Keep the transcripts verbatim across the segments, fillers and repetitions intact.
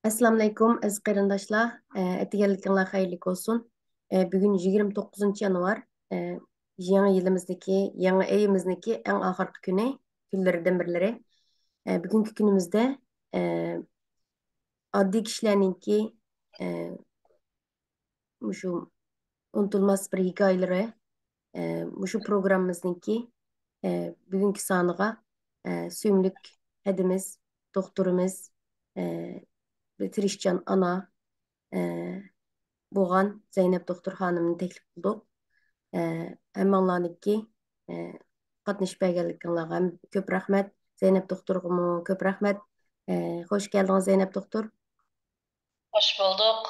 ئەسسالامۇئەلەيكۇم، ئەزىز قېرىنداشلار. ئە، ئەتىگەنلىكىڭلار خەيرلىك بولسۇن. ئە، بۈگۈن يىگىرمە توققۇزىنچى يانۋار. ئە، يېڭى يىلىمىزدىكى، يېڭى ئېيىمىزنىڭكى ئەڭ ئاخىرقى كۈنى، كۈنلىرىدىن بىرلىرى. ئە، بۈگۈنكى كۈنىمىزدە، ئە، ئاددىي كىشىلەرنىڭكى، ئە، مۇشۇ ئۇنتۇلماس بىر ھېكايىلىرى، ئە، مۇشۇ پروگراممىمىزنىڭكى، ئە، بۈگۈنكى سانىغا، ئە، سۆيۈملۈك ھەدىمىز، دوختۇرىمىز، ئە، بىر تىرىشچان ئانا، ئە، بولغان زەينەپ دوختۇر خانىمنى تەكلىپ قىلدۇق. ئە، ھەممىڭلارنىڭكى، ئە، قاتنىشىپ بەرگەنلىكىڭلارغا ھەم كۆپ رەھمەت. زەينەپ دوختۇرغىمۇ كۆپ رەھمەت. ئە، خوش كەلدىڭىز، زەينەپ دوختۇر. خوش بولدۇق.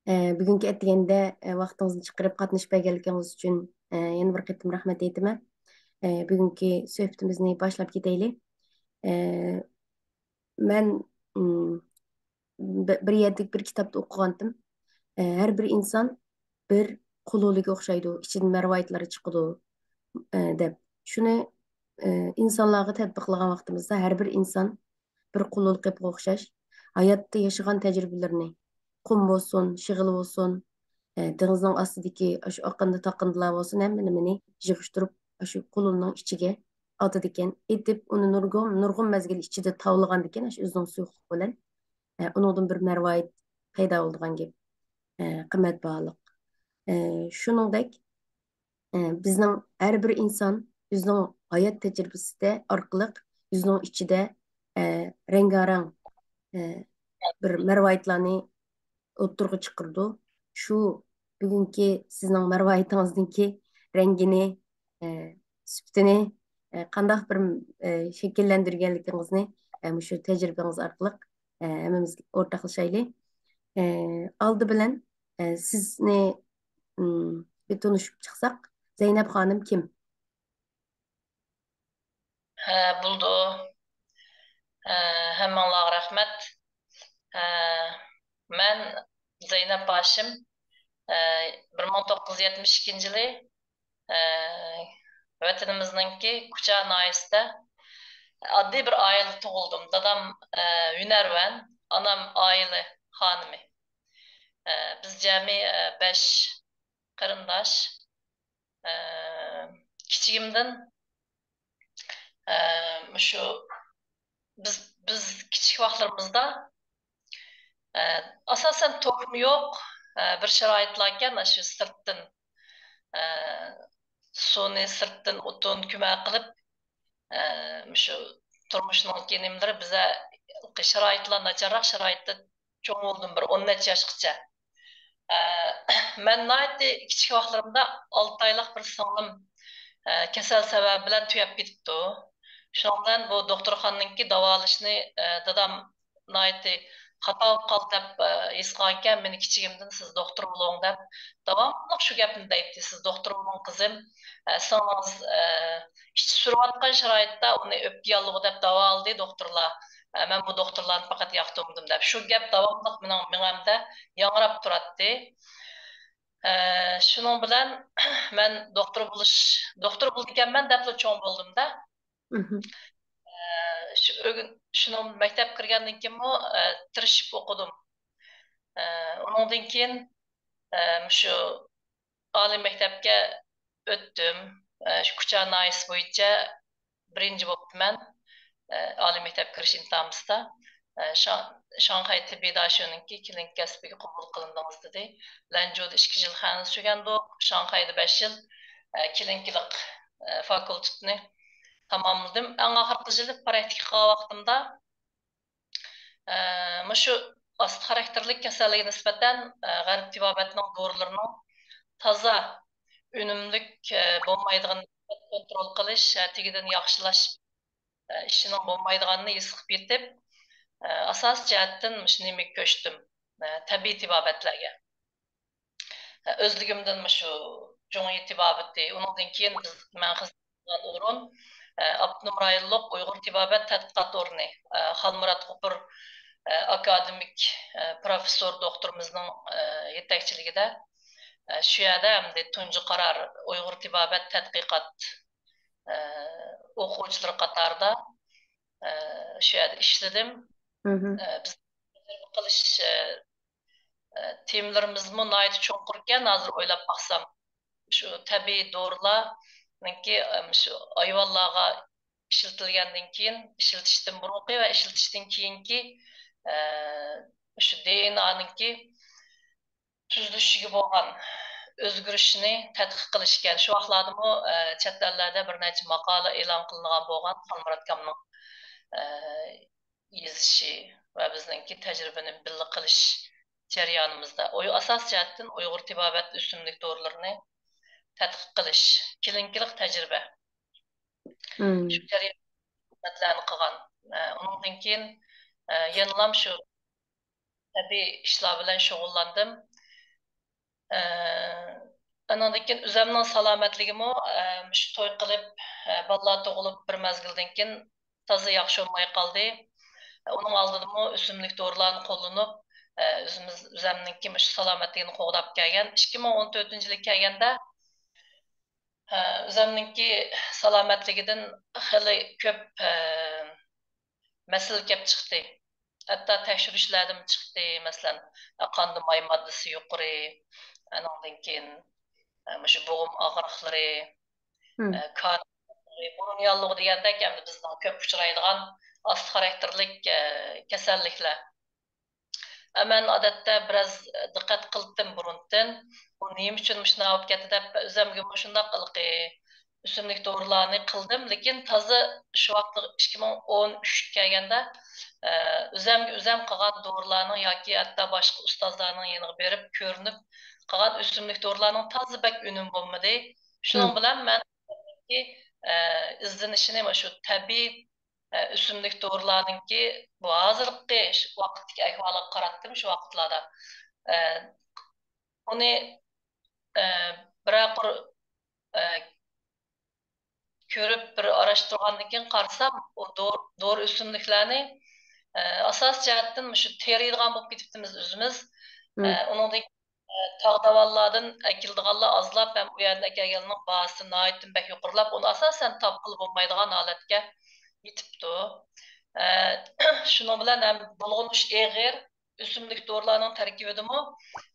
ئە، بۈگۈنكى ئەتىگەندە، ئە، ۋاقتىڭىزنى چىقىرىپ قاتنىشىپ بەرگەنلىكىڭىز ئۈچۈن، ئە، يەنە بىر قېتىم رەھمەت ئېيتىمەن. ئە، بۈگۈنكى سۆھبىتىمىزنى باشلاپ كېتەيلى. ئە، مەن، ئىم، بىر يەردىكى بىر كىتابتا ئوقۇغانتىم. ئە، ھەر بىر ئىنسان بىر قۇلۇلىگە ئوخشايدۇ، ئىچىدىن مەرۋايىتلار چىقىدۇ، ئە، دەپ. شۇنى، ئە، ئىنسانلارغا تەتبىقلىغان ۋاقتىمىزدا ھەر بىر ئىنسان بىر قۇلۇل قېپىغا ئوخشاش ھاياتتا ياشىغان تەجرىبىلىرىنى، قۇم بولسۇن، شېغىل بولسۇن، ئە، دېڭىزنىڭ ئاستىدىكى ئاشۇ ئاقىندى تاقىندىلار بولسۇن، ھەممە نېمىنى يىغىشتۇرۇپ، ئاشۇ قۇلۇلنىڭ ئىچىگە ئاتىدىكەن. ئېتىپ، ئۇنى نۇرغۇن، نۇرغۇن مەزگىل ئىچىدە تاۋلىغاندىكەن، ئاشۇ ئۆزىنىڭ سۇيۇقلۇقى بىلەن، ئە، ئۇنىڭدىن بىر مەرۋايىت پەيدا بولىدىغان گەپ. ئە، قىممەت باھالىق. ئە، شۇنىڭدەك، ئە، بىزنىڭ ھەر بىر ئىنسان ئۆزىنىڭ ھايات تەجرىبىسىدە ئارقىلىق ئۆزىنىڭ ئىچىدە، ئە، رەڭگارەڭ، ئە، بىر مەرۋايىتلارنى ئوتتۇرىغا چىقىرىدۇ. شۇ بۈگۈنكى سىزنىڭ مەرۋايىتىڭىزنىڭكى رەڭگىنى، ئە، سۈپىتىنى، ئە، قانداق بىر، ئە، شەكىللەندۈرگەنلىكىڭىزنى، ئە، مۇشۇ تەجرىبىڭىز ئارقىلىق، ئە، ھەممىمىز ئورتاقلىشايلى. ئە، ئالدى بىلەن، ئە، سىزنى، ئىم، بىر تونۇشۇپ چىقساق، زەينەپ خانىم كىم؟ ھە، بولىدۇ. ھە، ھەممىڭلارغا رەھمەت. ھە، مەن زەينەپ ھاشىم. ھە، بىر مىڭ توققۇز يۈز يەتمىش ئىككىنچى يىلى، ھە، ۋەتىنىمىزنىڭكى كۇچا ناھىيەسىدە ئاددىي بىر ئائىلىدە تۇغۇلدۇم. دادام، ھە، ھۈنەرۋەن، ئانام ئائىلە خانىمى. ھە، بىز جەمئىي، ھە، بەش قېرىنداش. ئە، كىچىكىمدىن، ئە، مۇشۇ بىز، بىز كىچىك ۋاقىتلىرىمىزدا، ئە، ئاساسەن توكمۇ يوق، ئە، بىر شارائىتلاركەن، ئاشۇ سىرتتىن، ئە، سۇنى سىرتتىن ئوتۇن، كۆمە قىلىپ، ئە، مۇشۇ تۇرمۇشنىڭكى نېمىلىرى بىزە شارائىتلار ناچارراق شارائىتتا چوڭ بولدۇم، بىر ئون نەچچە ياشقىچە. ئە، مەن ناھايىتى كىچىك ۋاقىتلىرىمدا ئالتە ئايلىق بىر سىڭلىم، ئە، كېسەل سەۋەبى بىلەن تۈگەپ كېتىپتۇ. شۇنىڭ بىلەن بۇ دوختۇرخانىنىڭكى داۋالىشىنى، ئە، دادام ناھايىتى خاتا بولۇپ قالدى دەپ، ئە، ھېس قىلغانىكەن، مېنى كىچىكىمدىن سىز دوختۇر بولۇڭ دەپ داۋاملىق شۇ گەپنى دەيتتى، سىز دوختۇر بولۇڭ قىزىم، ئە، سىڭلىڭىز، ئە، ئىچى سۈرۈۋاتقان شارائىتتا ئۇنى ئۆپكە ياللۇغى دەپ داۋالىدى دوختۇرلار. ئە، مەن بۇ دوختۇرلارنى پەقەت ياقتۇرمىدىم دەپ شۇ گەپ داۋاملىق مېنىڭ مېڭەمدە ياڭراپ تۇراتتى. ئە، شۇنىڭ بىلەن مەن دوختۇر بولۇش، دوختۇر بولىدىكەنمەن دەپلا چوڭ بولدۇمدا. مهم. ئە، شۇ ئۆگۈن-، شۇنىڭ مەكتەپكە كىرگەندىن كېيىنمۇ، ئە، تىرىشىپ ئوقۇدۇم. ئە، ئۇنىڭدىن كېيىن، ئە، مۇشۇ ئالىي مەكتەپكە ئۆتتۈم. ئە، شۇ كۇچا ناھىيەسى بويىچە بىرىنچى بوپتىمەن، ئە، ئالىي مەكتەپكە كىرىش ئىمتىھانىمىزدا. ئە، شا-، شاڭخەي تېببىي داشۆنىڭكى كلىنىكا كەسپىگە قوبۇل قىلىندىڭىز دېدى. لەنجۇدا ئىككى يىل خەنزۇ شۈگەندۇق، شاڭخەيدە بەش يىل، ئە، كلىنىكىلىق، ئە، فاكۇلتېتىنى تاماملىدىم. ئەڭ ئاخىرقى يىلى پراكتىكا قىلغان ۋاقتىمدا، ئە، مۇشۇ ئاستا خاراكتېرلىك كېسەللىككە نىسبەتەن، ئە، غەرب تېبابەتنىڭ دورىلىرىنىڭ تازا ئۈنۈملۈك، ئە، بولمايدىغىنىنى كونترول قىلىش، ئە، تېگىدىن ياخشىلاش، ئە، ئىشىنىڭ بولمايدىغانلىقىنى ھېس قىلىپ يېتىپ، ئە، ئاساسىي جەھەتتىن مۇشۇ نېمىگە كۆچتۈم، ئە، تەبىئىي تېبابەتلەرگە. ئۆزلۈكۈمدىن مۇشۇ جۇڭيى تېبابىتى، ئۇنىڭدىن كېيىن بىز، مەن خىزمەت قىلغان ئورۇن، ئاپتونوم رايونلۇق ئۇيغۇر تېبابەت تەتقىقات ئورنى، خالمۇرات غوپۇر ئاكادېمىك پروفېسسور دوختۇرىمىزنىڭ يېتەكچىلىكىدە شۇ يەردە ئەمدى تۇنجى قارار ئۇيغۇر تېبابەت تەتقىقات ئوقۇغۇچىلىرى قاتارىدا شۇ يەردە ئىشلىدىم. مم. ئە، بىز تەجرىبە قىلىش، ئە، ئە، تېمىلىرىمىزمۇ ناھايىتى چوڭقۇركەن، ھازىر ئويلاپ باقسام. شۇ تەبىئىي دورىلارنىڭكى، ئە، شۇ ھايۋانلارغا ئىشلىتىلگەندىن كېيىن، ئىشلىتىشتىن بۇرۇنقى ۋە ئىشلىتىشتىن كېيىنكى، ئە، شۇ دى ئېن ئانىڭكى تۈزۈلۈشىگە بولغان ئۆزگىرىشنى تەتقىق قىلىش ئىكەن. شۇ ۋاقىتلاردىمۇ، ئە، چەت ئەللەردە بىر نەچچە ماقالە ئېلان قىلىنغان بولغان خالمۇرات ئاكامنىڭ، ئە، يېزىشى ۋە بىزنىڭكى تەجرىبىنى بىللە قىلىش جەريانىمىزدا ئۇي-، ئاساسىي جەھەتتىن ئۇيغۇر تېبابەت ئۆسۈملۈك دورىلىرىنى تەتقىق قىلىش، كلىنىكىلىق تەجرىبە مم. شۇ جەرياندا خىزمەتلەرنى قىلغان. ئە، ئۇنىڭدىن كېيىن، ئە، يەنىلام شۇ تەبىئىي ئىشلار بىلەن شۇغۇللاندىم. ئە، ئانىڭدىن كېيىن ئۆزەمنىڭ سالامەتلىكىمۇ، ئە، مۇشۇ توي قىلىپ، ئە، بالىلار تۇغۇلۇپ بىر مەزگىلدىن كېيىن تازا ياخشى بولماي قالدى. ئۇنىڭ ئالدىدىمۇ ئۆسۈملۈك دورىلارنى قوللىنىپ، ئە، ئۆزىمىز، ئۆزەمنىڭكى مۇشۇ سالامەتلىكىنى قوغداپ كەلگەن. ئىككى مىڭ ئون تۆتىنچى يىلى كەلگەندە، ئە، ئۆزەمنىڭكى سالامەتلىكىدىن خېلى كۆپ، ئە، مەسىلە كەپ چىقتى. ھەتتا تەكشۈرۈشلەردىمۇ چىقتى، مەسىلەن، قاندا ماي ماددىسى يۇقىرى، ئانىڭدىن كېيىن، ئە، مۇشۇ بوغۇم ئاغرىقلىرى، مم. ئە، كان، بۇرۇن ياللۇغى دېگەندەك، ئەمدى بىزنىڭ كۆپ ئۇچرايدىغان ئاستا خاراكتېرلىك، ئە، كېسەللىكلەر. ئە، مەن ئادەتتە بىراز دىققەت قىلدىم بۇرۇندىن. بۇ نېمە ئۈچۈن مۇشۇنداق بولۇپ كەتتى دەپ، ئۆزەمگىمۇ شۇنداق ھېلىقى ئۆسۈملۈك دورىلارنى قىلدىم، لېكىن تازا شۇ ۋاقىتتا ئىككى مىڭ ئون ئۈچكە كەلگەندە، ئە، ئۆزەمگە ئۆزەم قىلغان دورىلارنىڭ ياكى ھەتتا باشقا ئۇستازلارنىڭ يېنىغا بېرىپ كۆرۈنۈپ قىلغان ئۆسۈملۈك دورىلارنىڭ تازا بەك ئۈنۈمى بولمىدى. شۇنىڭ مم. بىلەن مەن ئە، ئىزدىنىشىنى مۇشۇ تەبىئىي، ئە، ئۆسۈملۈك دورىلارنىڭكى بۇ ھازىرقى ش-، ۋاقىتتىكى ئەھۋالىغا قاراتتىم شۇ ۋاقىتلاردا. ئە، ئۇنى، ئە، بىرەر قۇر، ئە، كۆرۈپ، بىر ئاراشتۇرغاندىن كېيىن قارىسام، ئۇ دور-، دورا ئۆسۈملۈكلەرنى، ئە، ئاساسىي جەھەتتىن مۇشۇ تېرىيدىغان بولۇپ كېتىپتىمىز ئۆزىمىز. ئە، مم. ئۇنىڭدىن تاغ داۋانلاردىن ئەكېلىدىغانلار ئازلاپ ھەم ئۇ يەردىن ئەكەلگەنلەرنىڭ باھاسى ناھايىتى بەك يۇقىرىلاپ، ئۇنى ئاساسەن تاپقىلى بولمايدىغان ھالەتكە يېتىپتۇ. ئە، شۇنىڭ بىلەن ھەم بۇلغىنىش ئېغىر، ئۆسۈملۈك دورىلارنىڭ تەركىبىدىمۇ،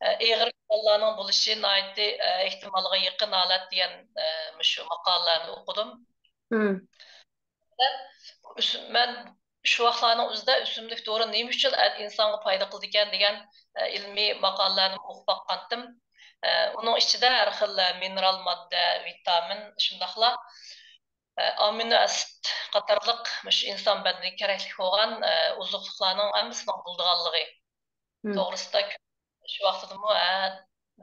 ئە، ئېغىر مېتاللارنىڭ بولۇشى ناھايىتى، ئە، ئېھتىمالغا يېقىن ھالەت دېگەن، ئە، مۇشۇ ماقالىلەرنى ئوقۇدۇم. مم. ئۆسۈم-، مەن شۇ ۋاقىتلارنىڭ ئۆزىدە ئۆسۈملۈك دورا نېمە ئۈچۈن ئە-، ئىنسانغا پايدا قىلىدىكەن دېگەن، ئە، ئىلمىي ماقالىلەرنى ئوقۇپ باققانتىم. ئە، ئۇنىڭ ئىچىدە ھەر خىل، ئە، مىنېرال ماددە، ۋىتامىن، شۇنداقلا، ئە، ئامىنو ئەسىد قاتارلىق مۇشۇ ئىنسان بەدىنىگە كېرەكلىك بولغان، ئە، ئوزۇقلۇقلارنىڭ ھەممىسىنىڭ بولىدىغانلىقى مم. توغرىسىدا كۆپ، شۇ ۋاقتىدىمۇ، ھە،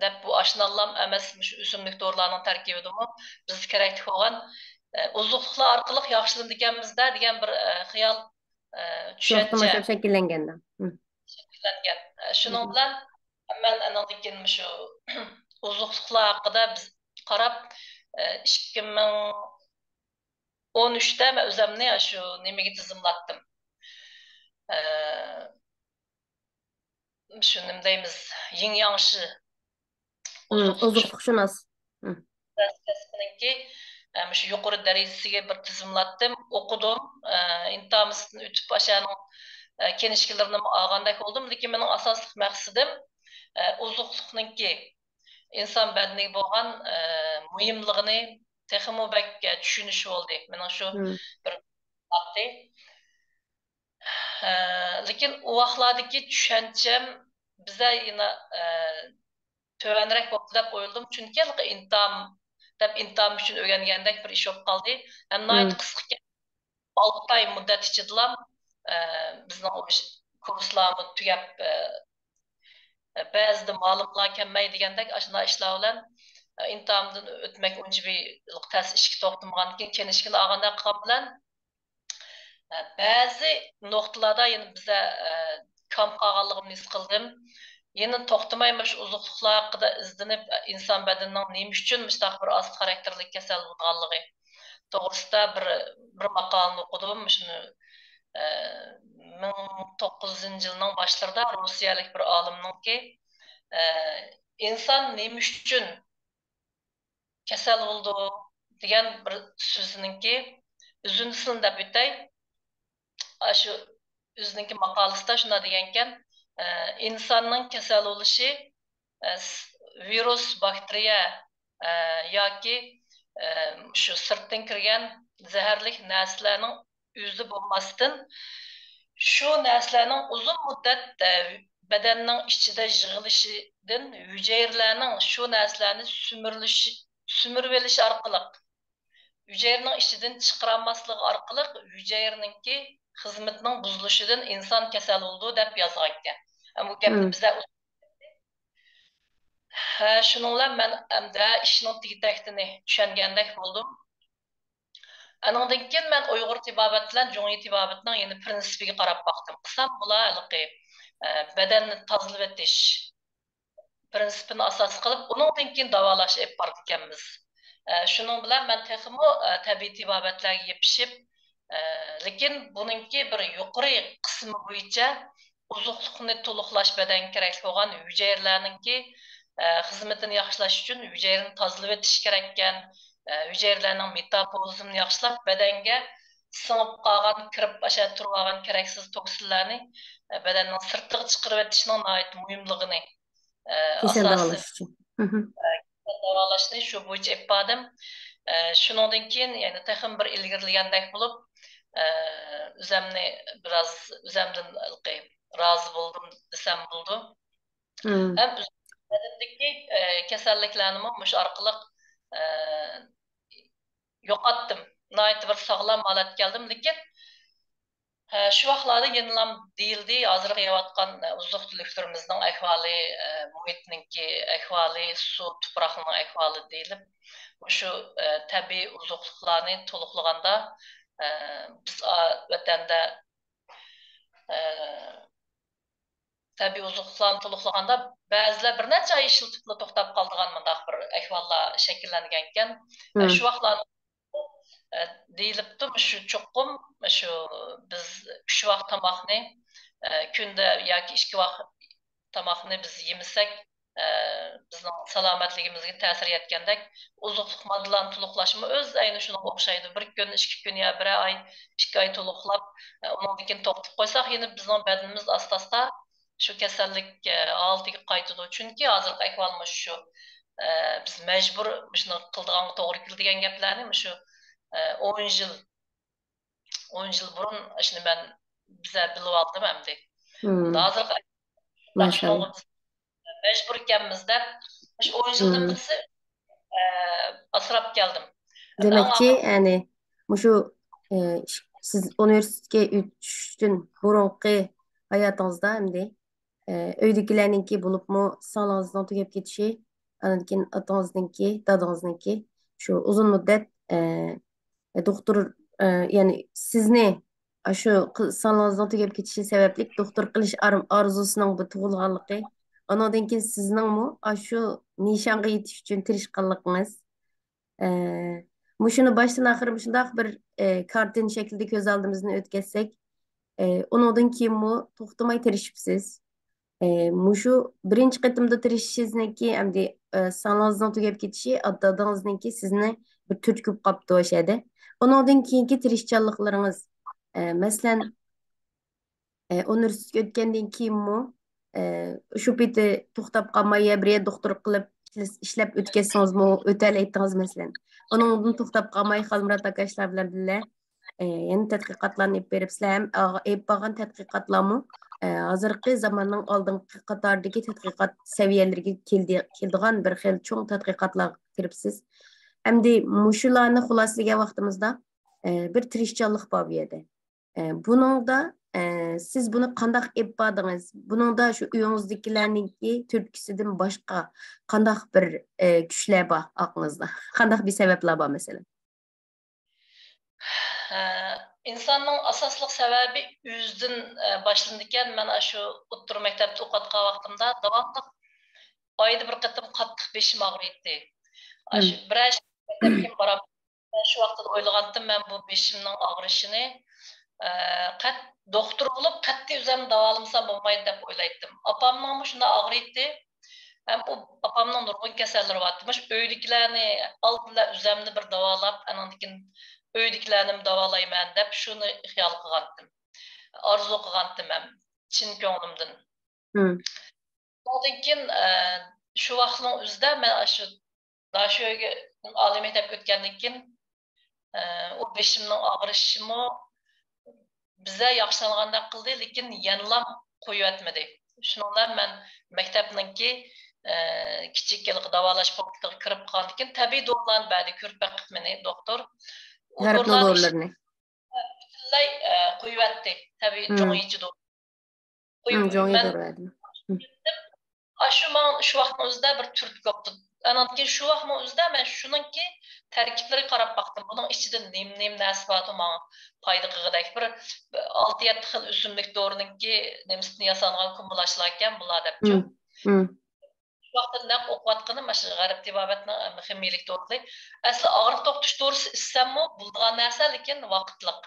دەپ بۇ ئاشۇ نانلام ئەمەس، مۇشۇ ئۆسۈملۈك دورىلارنىڭ تەركىبىدىمۇ بىزگە كېرەكلىك بولغان، ئە، ئوزۇقلۇقلار ئارقىلىق ياخشىلىنىدىكەنمىز-دە دېگەن بىر، ئە، خىيال، ئە، شۇ ۋاقىتتا چۈشەنچە مۇشۇ شەكىللەنگەندە. مم. شەكىللەنگەن. ئە، شۇنىڭ مم. بىلەن مەن ئاندىن كېيىن مۇشۇ ئوزۇقلۇقلار ھەققىدە بىز قاراپ، ئە، ئىككى مىڭ ئون ئۈچتە مەن ئۆزەمنى شۇ نېمىگە تىزىملاتتىم. ئە، شۇ نېمە دەيمىز، يىڭ ياڭشى مم، ئوزۇقلۇق ئوزۇقلۇقشۇناس. مم. كەسپىنىڭكى، ئە، مۇشۇ يۇقىرى دەرىجىسىگە بىر تىزىملاتتىم، ئوقۇدۇم. ئە، ئىمتىھانىمدىن ئۆتۈپ، ئاشۇنىڭ، ئە، كىنىشكىلىرىنىمۇ ئالغاندەك بولدۇم. لېكىن مېنىڭ ئاساسلىق مەقسىتىم، ئە، ئوزۇقلۇقنىڭكى ئىنسان بەدىنىگە بولغان، ئە، مۇھىملىقىنى تېخىمۇ بەك، ئە، چۈشىنىش بولدى. مېنىڭ شۇ مم. بىر ئاتتى. ئە، لېكىن ئۇ ۋاقىتلاردىكى چۈشەنچەم بىزدە يەنە، ئە، تۆۋەنرەك بوپتۇ دەپ ئويلىدىم. چۈنكى ھېلىقى ئىمتىھان دەپ ئىمتىھان ئۈچۈن ئۆگەنگەندەك بىر ئىش بولۇپ قالدى. ھەم ناھايىتى مم. قىسقىكەن. ئالتە ئاي مۇددەت ئىچىدىلا، ئە، بىزنىڭ ئۇ ئىش-، كۇرسلارمۇ تۈگەپ، ئە، بەزىدە مالىملار كەلمەي دېگەندەك ئاشۇنداق ئىشلار بىلەن، ئە، ئىمتىھاندىن ئۆتمەك ئۇنچە بىر تەس ئىشكە توختىمىغاندىكىن، كېيىن ئىشكىنى ئالغاندەك قىلغان بىلەن، ئە، بەزى نۇقتىلاردا يەنە بىزە، ئە، كام قالغانلىقىمنى ھېس قىلدىم. يەنە توختىماي مۇشۇ ئوزۇقلۇقلار ھەققىدە ئىزدىنىپ، ئە، ئىنسان بەدىنىنىڭ نېمە ئۈچۈن مۇشۇنداق بىر ئاستا خاراكتېرلىك كېسەل بولىدىغانلىقى توغرىسىدا بىر، بىر ماقالىنى ئوقۇدۇم. شۇنى، ئە، مىڭ توققۇز يۈزىنچى يىلنىڭ باشلىرىدا روسىيەلىك بىر ئالىمنىڭكى، ئە، ئىنسان نېمە ئۈچۈن كېسەل بولىدۇ دېگەن بىر سۆزىنىڭكى ئۈزۈندىسىنى دەپ ئۆتەي. ئاشۇ ئۆزىنىڭكى ماقالىسىدا شۇنداق دېگەنكەن، ئە، ئىنساننىڭ كېسەل بولۇشى، ئە، س-، ۋىرۇس، باكتېرىيە، ئە، ياكى، ئە، شۇ سىرتتىن كىرگەن زەھەرلىك نەرسىلەرنىڭ ئۆزى بولماستىن، شۇ نەرسىلەرنىڭ ئۇزۇن مۇددەت، ئە، بەدەننىڭ ئىچىدە يىغىلىشىدىن ھۈجەيرىلەرنىڭ شۇ نەرسىلەرنى سۈمۈرۈلۈشى، سۈمۈرۈۋېلىشى ئارقىلىق، ھۈجەيرىنىڭ ئىچىدىن چىقىرالماسلىقى ئارقىلىق ھۈجەيرىنىڭكى خىزمىتىنىڭ بۇزۇلۇشىدىن ئىنسان كېسەل بولىدۇ، دەپ يازغانىكەن. ئە، بۇ گەپنى مم. بىزلەر ھە، شۇنىڭ بىلەن مەن ئەمدى ئىشنىڭ تېگى-تەكتىنى چۈشەنگەندەك بولدۇم. ئانىڭدىن كېيىن مەن ئۇيغۇر تېبابەت بىلەن جۇڭيى تېبابەتنىڭ يەنە پىرىنسىپىگە قاراپ باقتىم. قىلسام، بۇلار ھېلىقى، ئە، بەدەننى تازىلىۋېتىش پىرىنسىپىنى ئاساس قىلىپ، ئۇنىڭدىن كېيىن داۋالاش ئېلىپ بارىدىكەنمىز. ئە، شۇنىڭ بىلەن مەن تېخىمۇ، ئە، تەبىئىي تېبابەتلەرگە يېپىشىپ، ئە، لېكىن بۇنىڭكى بىر يۇقىرى قىسمى بويىچە ئوزۇقلۇقنى تولۇقلاش، بەدەنگە كېرەكلىك بولغان ھۈجەيرىلەرنىڭكى، ئە، خىزمىتىنى ياخشىلاش ئۈچۈن ھۈجەيرىنى تازىلىۋېتىش كېرەككەن، ئە، ھۈجەيرىلەرنىڭ مېتابولىزمىنى ياخشىلاپ، بەدەنگە سىڭىپ قالغان، كىرىپ ئاشۇ تۇرۇۋالغان كېرەكسىز توكسىنلارنى، ئە، بەدەننىڭ سىرتىغا چىقىرىۋېتىشنىڭ ناھايىتى مۇھىملىقىنى، ئە، كېسەل ئاساسىي داۋالاش ئۈچۈن. مھم. ئە، كېسەل داۋالاشنى شۇ بويىچە ئېلىپ باردىم. ئە، شۇنىڭدىن كېيىن يەنە تېخىمۇ بىر ئىلگىرىلىگەندەك بولۇپ، ئە، ئۆزەمنى بىراز ئۆزەمدىن ھېلىقى رازى بولدۇم دېسەم بولىدۇ. مم. ھەم ئۆز-، بەدەندىكى، ئە، كېسەللىكلەرنىمۇ مۇشۇ ئارقىلىق، ئە، يوقاتتىم. ناھايىتى بىر ساغلام ھالەتكە كەلدىم. لېكىن، ئە، شۇ ۋاقىتلاردا يەنىلا دېيىلدى، ھازىرقى يەۋاتقان، ئە، ئوزۇق-تۈلۈكلىرىمىزنىڭ ئەھۋالى، ئە، مۇھىتنىڭكى ئەھۋالى، سۇ، تۇپراقنىڭ ئەھۋالى دېيىلىپ، مۇشۇ، ئە، تەبىئىي ئوزۇقلۇقلارنى تولۇقلىغاندا، ئە، بىز، ئا، ۋەتەندە، ئە، تەبىئىي ئوزۇقلۇقلارنى تولۇقلىغاندا، بەزىلەر بىر نەچچە ئاي ئىشلىتىپلا توختاپ قالىدىغان مۇنداق بىر ئەھۋاللار شەكىللەنگەنىكەن. مم. شۇ ۋاقىتلاردا دېيىلىپتۇ، شۇ چوقۇم شۇ بىز ئۈچ ۋاق تاماقنى، كۈندە ياكى ئىككى ۋاق تاماقنى بىز يېمىسەك، بىزنىڭ سالامەتلىكىمىزگە تەسىر يەتكەندەك، ئوزۇقلۇق ماددىلارنى تولۇقلاشمۇ ئۆز ئەينى شۇنىڭغا ئوخشايدۇ. بىر كۈن، ئىككى كۈن يا بىرەر ئاي، ئىككى ئاي تولۇقلاپ، ئۇنىڭدىن كېيىن توختىتىپ قويساق، يەنە بىزنىڭ بەدىنىمىز ئاستا-ئاستا شۇ كېسەللىك، ئە، ھالىتىگە قايتىدۇ. چۈنكى ھازىرقى ئەھۋالىمىز شۇ. ئە، بىز مەجبۇر مۇشۇنى قىلىدىغانغا توغرا كېلىدىغان گەپلەرنى مۇشۇ، ئە، ئون يىل، ئون يىل بۇرۇن شۇنى مەن بىزە بىلىۋالدىم ئەمدى. مم. ھازىرقى ماشاللا. مەجبۇر ئىكەنمىز دەپ، مۇشۇ ئون يىلدىن مم. بىرسى، ئە، ئاسراپ كەلدىم. دېمەكچى، ئەڭ يەنى مۇشۇ، ئە، سىز ئۇنىۋېرسىتېتكە ئۆتۈشتىن بۇرۇنقى ھاياتىڭىزدا ئەمدى، ئە، ئۆيدىكىلەرنىڭكى، بولۇپمۇ سىڭلىڭىزنىڭ تۈگەپ كېتىشى، ئاندىن كېيىن ئاتىڭىزنىڭكى، دادىڭىزنىڭكى شۇ ئۇزۇن مۇددەت، ئە، دوختۇر، ئە، يەنى سىزنى ئاشۇ قىز-، سىڭلىڭىزنىڭ تۈگەپ كېتىشى سەۋەبلىك دوختۇر قىلىش ئار-، ئارزۇسىنىڭ بىر تۇغۇلغانلىقى، ئانىڭدىن كېيىن سىزنىڭمۇ ئاشۇ نىشانغا يېتىش ئۈچۈن تىرىشقانلىقىڭىز، ئە، مۇشۇنى باشتىن ئاخىر مۇشۇنداق بىر، ئە، كارتىنا شەكلىدە كۆز ئالدىمىزدىن ئۆتكەزسەك، ئە، ئۇنىڭدىن كېيىنمۇ توختىماي تىرىشىپسىز. ئە، مۇشۇ بىرىنچى قېتىمدا تىرىشىشىڭىزنىڭكى ئەمدى، ئە، سىڭلىڭىزنىڭ تۈگەپ كېتىشى، ئات-، دادىڭىزنىڭكى سىزنى بىر تۈرتكە قاپتۇ ئاشۇ يەردە. ئۇنىڭدىن كېيىنكى تىرىشچانلىقلىرىڭىز، ئە، مەسىلەن، ئە، ئۇنىۋېرسىتېتكە ئۆتكەندىن كېيىنمۇ، ئە، شۇ پېتى توختاپ قالماي، يا بىر يەردە دوختۇرلۇق قىلىپ ئىشلەس-، ئىشلەپ ئۆتكەزسىڭىزمۇ، ئۆتەلەيتتىڭىز، مەسىلەن. ئۇنىڭدىن توختاپ قالماي، خالمۇرات ئاكاشلار بىلەن بىللە، ئە، يەنە تەتقىقاتلارنى ئېلىپ بېرىپسىلەر ھەم ئا-، ئېلىپ بارغان تەتقىقاتلارمۇ، ئە، ھازىرقى زاماننىڭ ئالدىنقى قاتاردىكى تەتقىقات سەۋىيەلىرىگە كېلدى-، كېلىدىغان بىر خېلى چوڭ تەتقىقاتلارغا كىرىپسىز. ئەمدى مۇشۇلارنى خۇلاسىلىگەن ۋاقتىمىزدا، ئە، بىر تىرىشچانلىق بار بۇ يەردە. ئە، بۇنىڭدا، ئە، سىز بۇنى قانداق ئېلىپ باردىڭىز؟ بۇنىڭدا شۇ ئۆيىڭىزدىكىلەرنىڭكى تۈرتكىسىدىن باشقا قانداق بىر، ئە، كۈچلەر بار ئارقىڭىزدا؟ قانداق بىر سەۋەبلەر بار، مەسىلەن؟ ئە، ئىنساننىڭ ئاساسلىق سەۋەبى ئۆزىدىن، ئە، باشلىنىدىكەن. مەن ئاشۇ ئوتتۇرا مەكتەپتە ئوقۇۋاتقان ۋاقتىمدا داۋاملىق ئايدا بىر قېتىم قاتتىق بېشىم ئاغرىيتتى. ئاشۇ مم. بىرەر شەھەرگە بارام. شۇ ۋاقىتتا ئويلىغانتىم، مەن بۇ بېشىمنىڭ ئاغرىشىنى، ئە، قەت-، دوختۇر بولۇپ قەتئىي ئۆزۈمنى داۋالىمىسام بولمايدۇ دەپ ئويلايتتىم. ئاپامنىڭمۇ شۇنداق ئاغرىيتتى. ھەم ئۇ ئاپامنىڭ نۇرغۇن كېسەللىرى بارتتى. مۇشۇ ئۆيدىكىلەرنى ئالدىلا ئۆزۈمنى بىر داۋالاپ، ئانىڭدىن كېيىن ئۆيدىكىلەرنىمۇ داۋالايمەن دەپ شۇنى خىيال قىلغانتىم. ئارزۇ قىلغانتىم ھەم چىن كۆڭلۈمدىن. ئۇنىڭدىن كېيىن، ئە، شۇ ۋاقىتنىڭ ئۆزىدە مەن ئاشۇ داشۆگە ئالىي مەكتەپكە ئۆتكەندىن كېيىن، ئە، ئۇ بېشىمنىڭ ئاغرىشىمۇ بىزە ياخشىلانغاندەك قىلدى، لېكىن يەنىلا قويۇۋەتمىدى. شۇنىڭ بىلەن مەن مەكتەپنىڭكى، ئە، كىچىك ھېلىقى داۋالاش پونكىتىغا كىرىپ قالغاندىكىن تەبىئىي دورىلارنى بەردى، كۆرپە قىلىپ مېنى دوختۇر. ئۇ غەربنىڭ دورىلارنى دورىلىرىنى. پۈتۈنلەي، ئە، قويۇۋەتتى. تەبىئىي جۇڭيىچى دورا. قويۇپ جۇڭيى مەن دورا بەردىم. ئاشۇ ماڭا شۇ ۋاقىتنىڭ ئۆزىدە بىر تۈرتكە بوپتۇ. ئانان كېيىن شۇ ۋاقىتنىڭ ئۆزىدە مەن شۇنىڭكى تەركىبلىرىگە قاراپ باقتىم. بۇنىڭ ئىچىدە نېمە، نېمە نەرسە باردۇ ماڭا پايدا قىلغۇدەك. بىر ئالتە يەتتە خىل ئۆسۈملۈك دورىنىڭكى نېمىسىدىن ياسالغان كۇمۇلاچلاركەن بۇلار دەپچۇ. شۇ ۋاقىتتا نەق ئوقۇۋاتقىنىم مانا شۇ غەرب تېبابەتنىڭ خىمىيىلىك دورىلىرى. ئەسلى ئاغرىق توختىتىش دورىسى ئىچسەممۇ بولىدىغان نەرسە، لېكىن ۋاقىتلىق.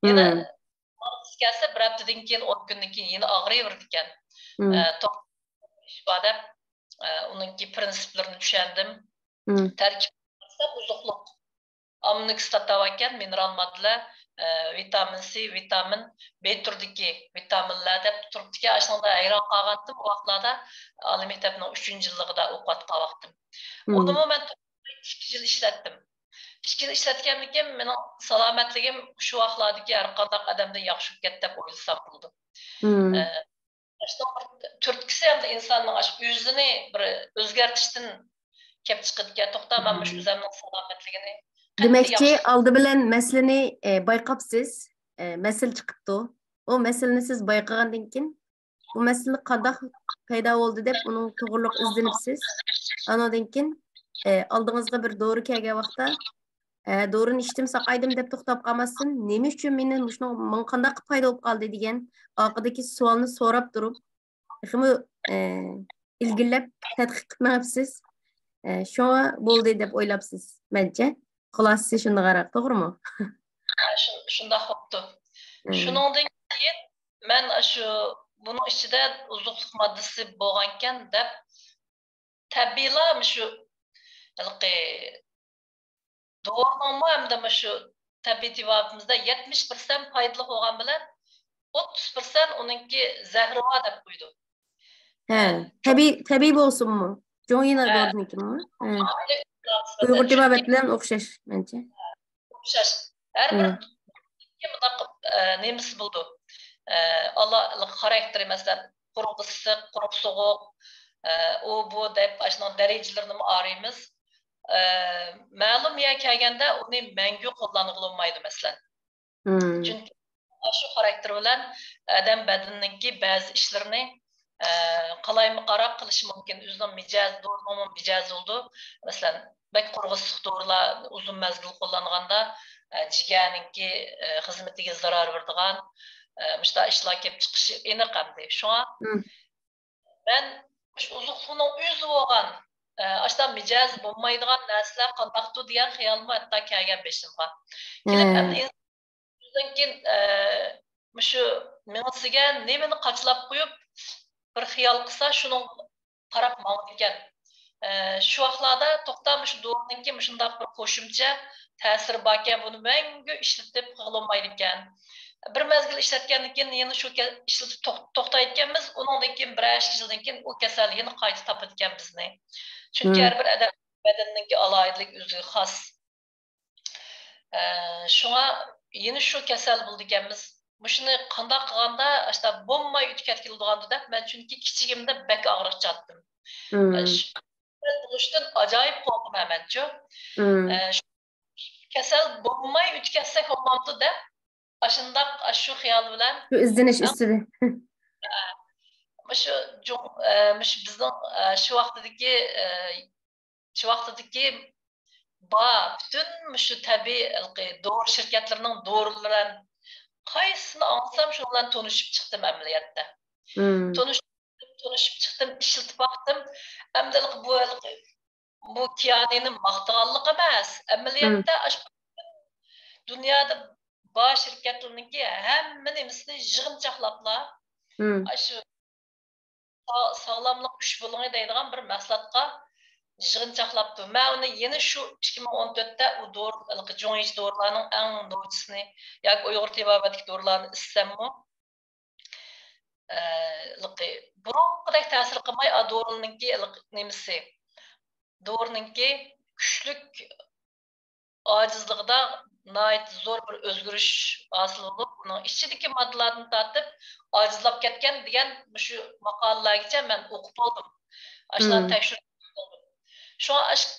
يەنە ئاغرىقى كەلسە، بىر ھەپتىدىن كېيىن، ئون كۈندىن كېيىن يەنە ئاغرىيۋېرىدىكەن. ئە، توختىتىش بار دەپ، ئە، ئۇنىڭكى پرىنسىپلىرىنى چۈشەندىم. تەركىب ئوزۇقلۇق، ئامىنوكىسلات باركەن، مىنېرال ماددىلار، ئە، ۋىتامىن سى، ۋىتامىن بى تۈرىدىكى ۋىتامىنلار دەپ تۇرۇپتىكەن. ئاشۇنىڭدا ھەيران قالغانتىم، ئۇ ۋاقىتلاردا ئالىي مەكتەپنىڭ ئۈچىنچى يىللىقىدا ئوقۇۋاتقان ۋاقتىم. ئۇنىمۇ مەن ئىككى يىل ئىشلەتتىم. ئىككى يىل ئىشلەتكەندىن كېيىن مېنىڭ سالامەتلىكىم شۇ ۋاقىتلاردىكى ھەر قانداق ئادەمدىن ياخشى بولۇپ كەتتى دەپ ئويلىسام بولىدۇ. ئە، ئاشۇنىڭ بىر تۈرتكىسى ھەمدە ئىنساننىڭ ئاشۇ ئۆزىنى بىر ئۆزگەرتىشتىن كەپ چىقىدىكەن. توختا، مەن مۇشۇ ئۆزۈمنىڭ سالامەتلىكىنى قەتئىي دېمەكچى، ياخشى ئالدى بىلەن مەسىلىنى، ئە، بايقاپسىز. ئە، مەسىلە چىقىپتۇ. ئۇ مەسىلىنى سىز بايقىغاندىن كېيىن، بۇ مەسىلە قانداق پەيدا بولدى دەپ، ئۇنىڭ توغرىلىق ئىزدىنىپسىز. ئانىڭدىن كېيىن، ئە، ئالدىڭىزغا بىر دورا كەلگەن ۋاقىتتا، ئە، دورىنى ئىچتىم، ساقايدىم دەپ توختاپ قالماستىن، نېمە ئۈچۈن مېنى مۇشۇنىڭ، ماڭا قانداق پايدا بولۇپ قالدى دېگەن ئارقىدىكى سوئالنى سوراپ تۇرۇپ، تېخىمۇ، ئە، ئىلگىرىلەپ تەتقىق قىلىپ مېڭىپسىز. ئە، شۇڭا بولدى دەپ ئويلاپسىز، مەنچە. خۇلاسىسى شۇنداقراق، توغرىمۇ؟ ھە، شۇ-، شۇنداق بوپتۇ. شۇنىڭدىن كېيىن مەن ئاشۇ بۇنىڭ ئىچىدە ئوزۇقلۇق ماددىسى بولغانىكەن دەپ، تەبىئىيلا مۇشۇ ھېلىقى دورىنىڭمۇ ھەمدە مۇشۇ تەبىئىي تېبابىتىمىزدە يەتمىش پىرسەنت پايدىلىق بولغان بىلەن ئوتتۇز پىرسەنت ئۇنىڭكى زەھىرى بار دەپ قويىدۇ. ھە، تەبىئىي، تەبىئىي بولسۇنمۇ؟ جۇڭيى دورىنىڭكىمۇ؟ ھە. ئۇيغۇر تېبابەت بىلەن ئوخشاش، مەنچە. ئوخشاش. ھەر بىر مۇنداق، ئە، نېمىسى بولىدۇ. ئە، خاراكتېرى، مەسىلەن، قۇرۇق ئىسسىق، قۇرۇق سوغۇق، ئە، ئۇ، بۇ دەپ ئاشۇنىڭ دەرىجىلىرىنىمۇ ئايرىيمىز. ئە، مەلۇم يەرگە كەلگەندە ئۇنى مەڭگۈ قوللانغىلى بولمايدۇ، مەسىلەن. چۈنكى ئاشۇ خاراكتېر بىلەن ئادەم بەدىنىنىڭكى بەزى ئىشلىرىنى، ئە، قالايمىقانراق قىلىشى مۇمكىن. ئۆزىنىڭ مىجەزى، دورىنىڭمۇ مىجەزى بولىدۇ. مەسىلەن، بەك قۇرغۇسلۇق دورىلار ئۇزۇن مەزگىل قوللانغاندا، ئە، جىگەرنىڭكى، ئە، خىزمىتىگە زارار بېرىدىغان، ئە، مۇشۇنداق ئىشلار كېلىپ چىقىشى ئېنىق ئەمدى. شۇڭا مەن مۇشۇ ئوزۇقلۇقنىڭ ئۆزى بولغان، ئە، ئاشۇنداق مىجەزى بولمايدىغان نەرسىلەر قانداقتۇ دېگەن خىيالمۇ ھەتتا كەلگەن بېشىمغا. كېلىپ ئەمدى ئىنسان ئۆزىدىن كېيىن، ئە، مۇشۇ مېڭىسىگە نېمىنى قاچىلاپ قويۇپ، بىر خىيال قىلسا، شۇنىڭغا قاراپ ماڭىدىكەن. ئە، شۇ ۋاقىتلاردا توختا مۇشۇ دورىنىڭكى مۇشۇنداق بىر قوشۇمچە تەسىرى باركەن، بۇنى مەڭگۈ ئىشلىتىپ قىلغىلى بولمايدىكەن. بىر مەزگىل ئىشلەتكەندىن كېيىن يەنە شۇ كە-، ئىشلىتىپ توخ-، توختايدىكەنمىز، ئۇنىڭدىن كېيىن بىرەر ئىككى يىلدىن كېيىن ئۇ كېسەل يەنە قايتا تاپىدىكەن بىزنى. چۈنكى ھەر بىر ئادەم بەدىنىنىڭكى ئالاھىدىلىكى ئۆزىگە خاس. ئە، شۇڭا يەنە شۇ كېسەل بولىدىكەنمىز. مۇشۇنى قانداق قىلغاندا ئاشتا بولماي ئۆتۈپ كەتكىلى بولىدىغاندۇ دەپ، مەن چۈنكى كىچىكىمدە بەك ئاغرىق چاتتىم. ئە، شۇ كېسەل بولۇشتىن ئاجايىپ قورقىمەن مەنچۇ. ئە، شۇ كېسەل بولماي ئۆتۈپ كەتسەك بولمامدۇ دەپ، ئاشۇنداق، ئاشۇ خىيال بىلەن شۇ ئىزدىنىش ئىستىدە. مۇشۇ جۇڭ-، ئە، مۇشۇ بىزنىڭ، ئە، شۇ ۋاقتىدىكى، ئە، شۇ ۋاقتىدىكى بار پۈتۈن مۇشۇ تەبىئىي ھېلىقى دورا شىركەتلىرىنىڭ دورىلىرى بىلەن قايسىسىنى ئاڭلىسام، شۇنىڭ بىلەن تونۇشۇپ چىقتىم ئەمەلىيەتتە. تونۇشۇپ، تونۇشۇپ چىقتىم، ئىشلىتىپ باقتىم. ئەمدى ھېلىقى بۇ ھېلىقى بۇ كىيانىنى ماختىغانلىق ئەمەس. ئەمەلىيەتتە ئاشۇ دۇنيادا بار شىركەتلەرنىڭكى ھەممە نېمىسىنى يىغىنچاقلاپلا، ئاشۇ سا-، ساغلاملىق ئۈچ بۇلۇڭى دەيدىغان بىر مەھسۇلاتقا يىغىنچاقلاپتۇ. مەن ئۇنى يەنە شۇ ئىككى مىڭ ئون تۆتتە ئۇ دورا، ھېلىقى جۇڭيىچى دورىلارنىڭ ئەڭ نوچىسىنى ياكى ئۇيغۇر تېبابەتتىكى دورىلارنى ئىچسەممۇ، ئە، ھېلىقى بۇرۇنقىدەك تەسىر قىلماي، ئا، دورىنىڭكى ھېلىقى نېمىسى، دورىنىڭكى كۈچلۈك ئاجىزلىقىدا ناھايىتى زور بىر ئۆزگىرىش ھاسىل بولۇپ، ئۇنىڭ ئىچىدىكى ماددىلاردىن تارتىپ ئاجىزلاپ كەتكەن دېگەن مۇشۇ ماقالىلەرگىچە مەن ئوقۇپ بولدۇم. ئاشۇلارنى مم. تەكشۈرۈپ بولدۇم. شۇڭا ئاش-،